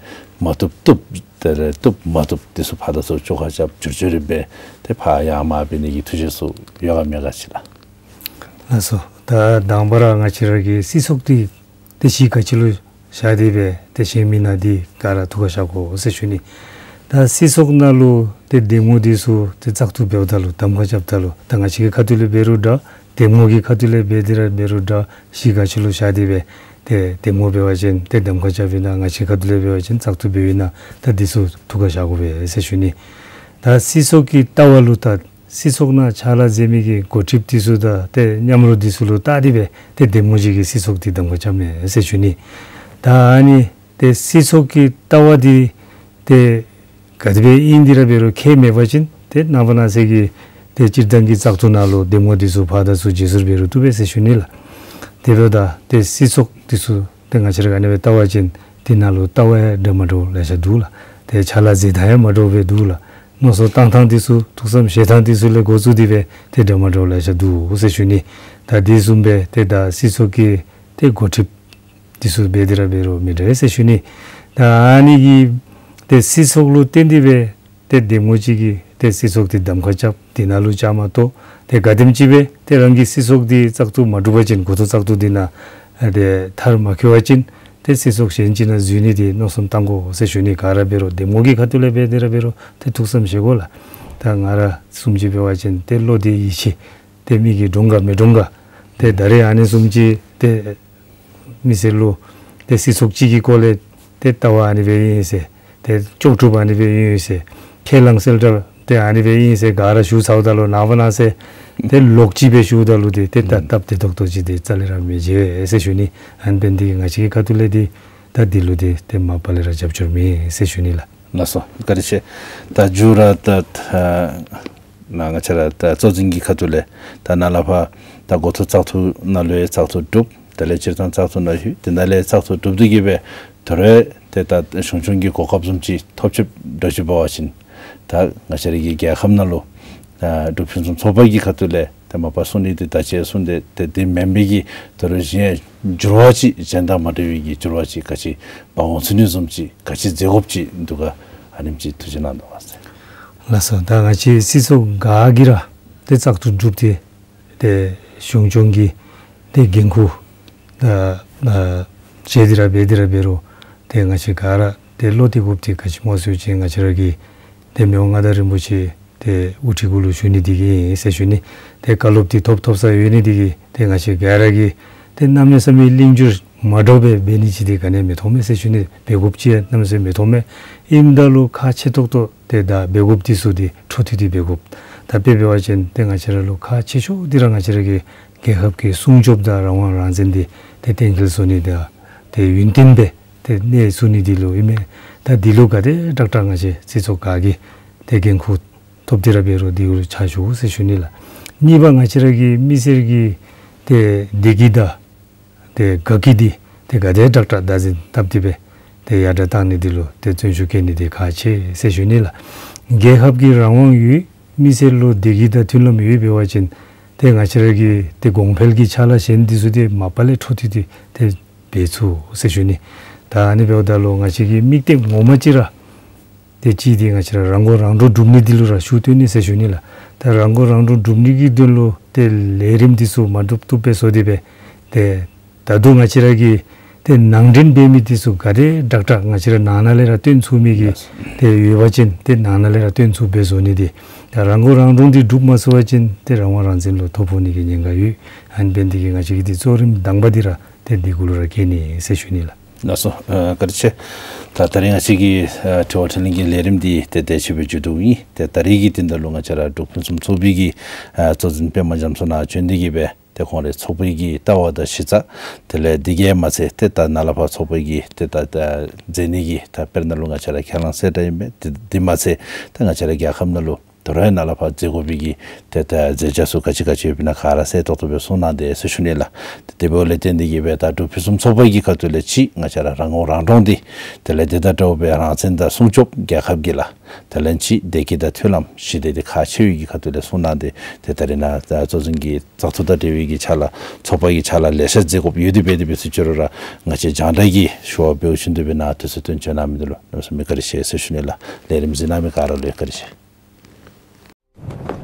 མ་བཏུབ་བཏུབ། ཏེ་རེ་བཏུབ་མ་བཏུབ་འདི་ཚུ་ཕར་དང་ཚུར་བཅོ་ཁ་རྐྱབ་བསྒྱུར་བཅོས་རེ་འབད་དེ་ཕར་ཡར་མར་འབད་ནི་གི་ཐུགས་བཞེད་ཚུ་ཡོད་ག་མེད་ག་ཅིག་ལགས། ལགས་སོ། ད་དང་པ་ར་ང་བཅས་ར་གི་སྲིད་ཚོགས་འདི་ཏེ་གཞི་ག་ཅི་ལུ་བཞག་སྟེ་སྦེ་ཏེ་བཞེངས་མི་ན་འདི་ག་ར་ཐུགས་ཁར་བཞག་དགོ་ཟེར་ཞུ་ནི། ད་སྲིད་ཚོགས་ནང་ལུ་ཏེ་གདམ་ངོ་འདི་ཚུ་ཏེ་བཙག་འཐུ་འབདཝ་ད་ལུ་གདམ་ཁ་རྐྱབ་ད་ལུ་ད་ང་བཅས་ཀྱི་ཁ་ཐུག་ལས་འབད་རུང་འདྲ། གདམ་ངོ་གི་ཁ་ཐུག་ལས་འབད་དེ་ར་འབད་རུང་འདྲ། གཞི་ག་ཅི་ལུ་བཞག་སྟེ་སྦེ་ཏེ་གདམ་ངོ་འབད་བ་ཅིན་ཏེ་གདམ་ཁ་རྐྱབ་ཨིན་ན་ང་བཅས་ཁ་ཐུག་ལས་འབད་བ་ཅིན་བཙག་འཐུ་འབདཝ་ཨིན་ན་ད་འདི་ཚུ་ཐུགས་ཁར་བཞག་དགོ་པས་ཟེར་ཞུ་ནི། ད་སྲིད་ཚོགས་ཀྱི་ལྟ་བ་ལུ་ད་སྲིད་ཚོགས་ནང་ཕྱག་ལཱ་མཛད་མི་གི་འགོ་ཁྲིདཔ་འདི་ཚུ་དང་ཏེ་མཉམ་རོགས་འདི་ཚུ་ལུ་བལྟ་སྟེ་སྦེ་ཏེ་གདམ་ངོ་ཅིག་གིས་སྲིད་ཚོགས་འདི་གདམ་ཁ་རྐྱབ་མས་ཟེར་ཞུ་ནི། ད་ཨ་ནི་ཏེ་སྲིད་ཚོགས་ཀྱི་ལྟ་བ་འདི་ཏེ་ག་དེ་སྦེ་ཨིན་ཏེ་ར་འབད་རུང་ཁྱད་མེད་པ་ཅིན་ཏེ་ནངས་པ་གནངས་ཚེ་གི་ཏེ་སྤྱིར་བཏང་གི་བཙག་འཐུ་ནང་ལུ་གདམ་ངོ་འདི་ཚུ་ཕར་དང་ཚུར་བརྗེ་སོར་འབད་རུང་བཏུབ་པས་ཟེར་ཞུ་ནི་ལགས། དེ་འབདཝ་ད་ཏེ་སྲིད་ཚོགས་འདི་ཚུ་ཏེ་ང་བཅས་ར་ག་ནི་སྦེ་བལྟ་བ་ཅིན་འདི་ནང་ལུ་ལྟ་བ་ཡང་འདྲ་མ་འདྲཝ་ལེ་ཤ་འདུག་ལགས། ཏེ་ཕྱག་ལཱ་མཛད་ཐངས་ཡང་མ་འདྲཝ་སྦེ་འདུག་ལགས། མནོ་བསམ་བཏང་ཐངས་འདི་ཚུ་ཐུགས་བསམ་བཞེས་ཐངས་འདི་ཚུ་ལས་འགོ་བཙུགས་ཏེ་སྦེ་ཏེ་འདྲ་མ་འདྲཝ་ལེ་ཤ་འདུག་ཟེར་ཞུ་ནི། ད་དེ་བཟུམ་སྦེ་ཏེ་ད་སྲིད་ཚོགས་ཀྱི་ཏེ་འགོ་ཁྲིདཔ་འདི་ཚུ་འབད་དེ་ར་འབད་རུང་མི་འདྲ་བས་ཟེར་ཞུ་ནི། ད་ཨ་ནི་གི་ཏེ་སྲིད་ཚོགས་ལུ་བརྟེན་ཏེ་སྦེ་ཏེ་གདམ་ངོ་ཅིག་གིས་ཏེ་སྲིད་ཚོགས་འདི་གདམ་ཁ་རྐྱབ། དེ་ནང་ལུ་བཅའ་མར་གཏོགས། ཏེ་ག་དེམ་ཅིག་སྦེ་ཏེ་རང་གི་སྲིད་ཚོགས་འདི་བཙག་འཐུ་མ་གྲུབ་པ་ཅིན་འགོ་ཐོག་བཙག་འཐུ་འདི་ནང་ཏེ་མཐར་མ་འཁྱོལ་བ་ཅིན་ཏེ་སྲིད་ཚོགས་གཞན་ཅིག་ནང་འཛུལ་ནི་འདི་མནོ་བསམ་བཏང་དགོ་ཟེར་ཞུ་ནི། ག་ར་འབད་རུང་གདམ་ངོ་གི་ཁ་ཐུག་ལས་འབད་དེ་ར་འབད་རུང་ཏེ་ཐུགས་བསམ་བཞེས་དགོ་ལགས། ད་ང་ར་བཟུམ་ཅིག་འབད་བ་ཅིན་ཏེ་བློ་འདི་ཡིད་ཆེས་ཏེ་མི་གིས་འདྲོངས་ག་མི་འདྲོངས་ག། ཏེ་ད་རེས་ཨ་ནི་བཟུམ་ཅིག་ཏེ་མི་སེར་ལུ་ཏེ་སྲིད་ཚོགས་ཅིག་གི་སྐོར་ལས་ཏེ་ལྟ་བ་ཨ་ནི་སྦེ་ཨིན་ཟེར། ཏེ་ལྕོགས་གྲུབ་ཨ་ནི་སྦེ་ཨིན་ཟེར། ཁས་བླངས་གསལ་བསྒྲགས་ཏེ་ཨ་ནི་སྦེ་ཨིན་ཟེར་ག་ར་ཞུ་ཚརཝ་ད་ལུ་ནངས་པ་གནངས་ཚེ་ཏེ་ལོག་ཅིག་སྦེ་ཞུཝ་ད་ལུ་ཏེ་ཏེ་ད་ཨུམ་སྟབས་བདེ་ཏོག་ཏོ་ཅིག་ཏེ་རྩ་ལས་ར་མི་མཇལ་ཟེར་ཞུ་ནི། ཨ་ནི་འབད་ནི་འདི་གིས་ང་བཅས་ཀྱི་ཁ་ཐུག་ལས་འདི་ད་འདི་ལུ་འདི་ཏེ་མ་པ་ལས་ར་རྒྱབ་སྐྱོར་མེད་ཟེར་ཞུ་ནི་ལགས། ལགས་སོ། བཀའ་དྲིན་ཆེ། ད་མཇུག་ར་ད་ཨ་ནཱ་ང་བཅས་ར་ད་གཙོ་འཛིན་གྱི་ཁ་ཐུག་ལས་ད་ནཱ་ལས་ཕར་ད་འགོ་ཐོག་བཙག་འཐུ་ནང་ལུ་ཡང་བཙག་འཐུ་གྲུབ། དེ་ལས་སྤྱིར་བཏང་བཙག་འཐུ་ནང་ལྷོད། དེ་ནང་ལས་བཙག་འཐུ་གྲུབ་སྟེ་གིས་སྦེ་དོ་རུང་ཏེ་ད་གཞུང་སྐྱོང་གི་གོ་སྐབས་བཟུམ་ཅིག་ཐོབ་ཅི་འདྲཝ་ཅིག་འབད་བ་ཅིན་ད་ང་བཅས་ར་གི་རྒྱལ་ཁབ་ནང་ལུ་ཨ་འབྲུག་ཕུན་སུམ་ཚོགས་པ་གི་ཁ་ཐུག་ལས་ཏེ་མ་པ་གསུང་ནི་འདི་ད་ཅི་གསུངས་ཏེ་ཏེ་དེ་མེན་པའི་གི་དོ་རུང་གཞན་འགྱུར་བ་ཅིག་གཞན་དང་མ་འདྲ་བའི་གི་འགྱུར་བ་ཅིག་ག་ཅི་འབག་འོང་ཚུགས་ནི་བཟུམ་ཅིག་ག་ཅི་མཛད་དགོཔ་ཅིག་འདུག་ག། ཨ་ནེམ་ཅིག་ཐུགས་བཞེད་གནང་དོ་ཟེར། ལགས་སོ། ད་ང་བཅས་སྲིད་ཚོགས་ག་གིས་ར་ཏེ་བཙག་འཐུ་གྲུབ་སྟེ་ཏེ་གཞུང་སྐྱོང་གི་ཏེ་འགན་ཁུར་ད་ཨ་བཞེས་ཏེ་ར་འབད་དེ་ར་འབད་རུང་ཏེ་ང་བཅས་ག་ར་ཏེ་བློ་གཏད་དགོཔ་འདི་ག་ཅི་སྨོ་ཟེར་བ་ཅིན་ང་བཅས་ར་གི་ཏེ་མི་དབང་མངའ་བདག་རིན་པོ་ཆེ་ཏེ་དབུ་ཁྲིད་གུ་ལུ་ཞུ་ནི་འདི་གིས་ཨིན་ཟེར་ཞུ་ནི། ཏེ་བཀའ་སློབ་འདི་ཐོབ་ཐོབ་ས་ཡོད་ནི་འདི་གིས་ཏེ་ང་བཅས་ག་ར་གིས་ཏེ་གནམ་མེད་ས་མེད་ལིང་འགྱུར་མ་འདྲཝ་སྦེ་འབད་ནི་ཅིག་འདི་ག་ནི་ཡང་མི་མཐོང་མས་ཟེར་ཞུ་ནི། འབད་དགོཔ་ཅིག་ཡང་གནམ་མེད་ས་མེད་མི་མཐོང་མས། ཨིནམ་ད་ལུ་ཁག་ཆེ་ཏོག་ཏོ་ཏེ་ད་འབད་དགོཔ་འདི་ཚུ་འདི་འཕྲོ་མཐུད་དེ་འབད་དགོཔ། ད་དཔེ་འབད་བ་ཅིན་ཏེ་ང་བཅས་ར་ལུ་ཁག་ཆེ་ཤོས་འདི་ར་ང་བཅས་ར་གི་རྒྱལ་ཁབ་ཀྱི་སྲུང་སྐྱོབ་དང་རང་དབང་རང་བཙན་འདི་ཏེ་གཏན་འཁེལ་བཟོ་ནི་དང་ཏེ་ཡུན་བརྟན་སྦེ་ཏེ་གནས་ཚུགས་ནི་འདི་ལུ་ཨིན་མས། ད་འདི་ལུ་ག་དེ་དྲག་དྲག་ང་བཅས་སྲིད་ཚོགས་ག་གིས་ཏེ་འགན་ཁུར་ཐོབ་སྟེ་ར་འབད་རུང་འདི་ལུ་ཕྱག་ཞུ་ཟེར་ཞུ་ནི་ལགས། གཉིས་པ་ང་བཅས་ར་གི་མི་སེར་གྱི་ཏེ་བདེ་སྐྱིད་དང་ཏེ་དགའ་སྐྱིད་འདི་ཏེ་ག་དེ་དྲག་དྲག་བདག་འཛིན་འཐབ་སྟེ་སྦེ་ཏེ་ཡར་དྲག་བཏང་ནི་འདི་ལུ་ཏེ་བརྩོན་ཤུགས་བསྐྱེད་ནི་འདི་ཁག་ཆེ་ཟེར་ཞུ་ནི་ལགས། རྒྱལ་ཁབ་ཀྱི་རང་དབང་ཡོད། མི་སེར་ལུ་བདེ་སྐྱིད་དང་མཐུན་ལམ་ཡོད་འབད་བ་ཅིན་ཏེ་ང་བཅས་ར་གི་ཏེ་གོང་འཕེལ་གྱི་ཕྱག་ལཱ་གཞན་འདི་ཚུ་ཏེ་མ་པ་ལས་འཕྲོ་མཐུད་དེ་ཏེ་འབད་ཚུགས་ཟེར་ཞུ་ནི། ད་ཨ་ནི་འབདཝ་ད་ལུ་ང་བཅས་ཀྱི་དམིགས་གཏད་ངོ་མ་ཅིག་ར་ཏེ་གཅིག་འདི་ང་བཅས་ར་རང་མགོ་རང་འདྲོངས་སྒྲུབ་ནི་འདི་ལུ་ར་ཤུགས་བཏོན་ནི་ཟེར་ཞུ་ནི་ལགས། ད་རང་མགོ་རང་འདྲོངས་སྒྲུབ་ནི་གི་དོན་ལུ་ཏེ་ལས་རིམ་འདི་ཚུ་མ་འདྲཝ་བཏོན་སྦེ་བཟོ་སྟེ་སྦེ་ཏེ་ད་རུང་ང་བཅས་ར་གིས་ཏེ་ནང་འདྲེན་འབད་མི་འདི་ཚུ་ག་དེ་དྲག་དྲག་ང་བཅས་ར་ནང་ན་ལས་ར་བཏོན་ཚུགས་མི་གི་ཏེ་ཡོད་པ་ཅིན་ཏེ་ནང་ན་ལས་ར་བཏོན་ཚུགསཔ་སྦེ་བཟོ་ནི་འདི། ད་རང་མགོ་རང་འདྲོངས་འདི་འགྲུབ་མ་ཚུགས་པ་ཅིན་ཏེ་རང་དབང་རང་བཙན་ལུ་ཐོ་ཕོག་ནི་གི་ཉེན་ཁ་ཡོད། ཨ་ནི་འབད་ནི་འདི་གིས་ང་བཅས་ཀྱིས་ཏེ་གཙོ་རིམ་དང་པ་འདི་ར་ཏེ་འདི་གུ་ལུ་ར་བཀལ་ནི་ཟེར་ཞུ་ནི་ལགས། ལགས་སོ། ཨ་བཀའ་དྲིན་ཆེ། ད་ད་རིས་ང་བཅས་ཀྱི་ཨ་དྲི་བ་དྲིས་ལན་གྱི་ལས་རིམ་འདི་ཏེ་དེ་ཅིག་སྦེ་མཇུག་བསྡུཝ་ཨིན། ཏེ་ད་རིས་ཀྱི་དོན་དག་ལུ་ང་བཅས་ར་འབྲུག་ཕུན་སུམ་ཚོགས་པའི་གི་ཨ་གཙོ་འཛིན་པདྨ་རྒྱ་མཚོ་ནཱ་བྱོན་ཏེ་གིས་སྦེ་ཏེ་ཁོང་རའི་ཚོགས་པའི་གི་ལྟ་བ་དང་གཞི་རྩ་དེ་ལས་འདི་གིས་མ་ཚད་ཏེ་ད་ནཱ་ལས་ཕར་ཚོགས་པའི་གི་ཏེ་ད་ད་མཛད་ནི་གི་ད་དཔེར་ན་ལུ་ང་བཅས་ར་ཁས་བླངས་གསལ་བསྒྲགས་ཨིན་པས། ཏེ་འདི་མ་ཚད་ཏེ་ང་བཅས་ར་རྒྱལ་ཁབ་ནང་ལུ་ དོ་རུང་ཡང་ནཱ་ལས་ཕར་མཛད་དགོ་པའི་གི་ཏེ་ད་མཛད་བྱ་ཚུ་ག་ཅི་ག་ཅི་ཡོདཔ་ཨིན་ན་ག་ར་གསལ་ཏོག་ཏོ་སྦེ་གསུང་གནང་སྟེ་ཟེར་ཞུ་ནི་ལགས། ཏེ་དེ་འབདཝ་ལས་བརྟེན་ཏེ་གིས་སྦེ་ད་འབྲུག་ཕུན་སུམ་ཚོགས་པ་གི་ཁ་ཐུག་ལས་ཅིག་ང་བཅས་ར་རང་ངོ་རང་གྲོང་འདི་དེ་ལས་དེ་དང་འདྲཝ་སྦེ་རང་བཙན་དང་སྲུང་སྐྱོབ་རྒྱལ་ཁབ་ཀྱི་ལགས། དེ་ལས་ཅིག་བདེ་སྐྱིད་དང་མཐུན་ལམ་ཞི་བདེ་འདི་ཁག་ཆེ་བའི་གི་ཁ་ཐུག་ལས་གསུང་གནང་སྟེ་ཏེ་ད་རེས་ནཱ་གཙོ་འཛིན་གྱི་བཙག་འཐུ་དང་འབྲེལ་བའི་གི་ཕྱག་ལཱ་ཚོགས་པ་གི་ཕྱག་ལཱ་ལེ་ཤ་མཛད་དགོཔ་ཡོད། དེ་འབད་དེ་འབད་ཚུན་ཚོད་ར་ང་བཅས་རྒྱང་བསྒྲགས་ཀྱི་ཞུ་བ་འབདཝ་བཞིན་དུ་སྦེ་ནཱ་དུས་ཚོད་བཏོན་བྱོན་གནང་མི་འདི་ལུ་གནམ་མེད་ས་མེད་བཀའ་དྲིན་ཆེ་ཟེར་ཞུ་ནི་ལགས། ལས་རིམ་གཟིགས་གནང་མི་ག་ར་ལུ་ཡང་བཀའ་དྲིན་ཆེ།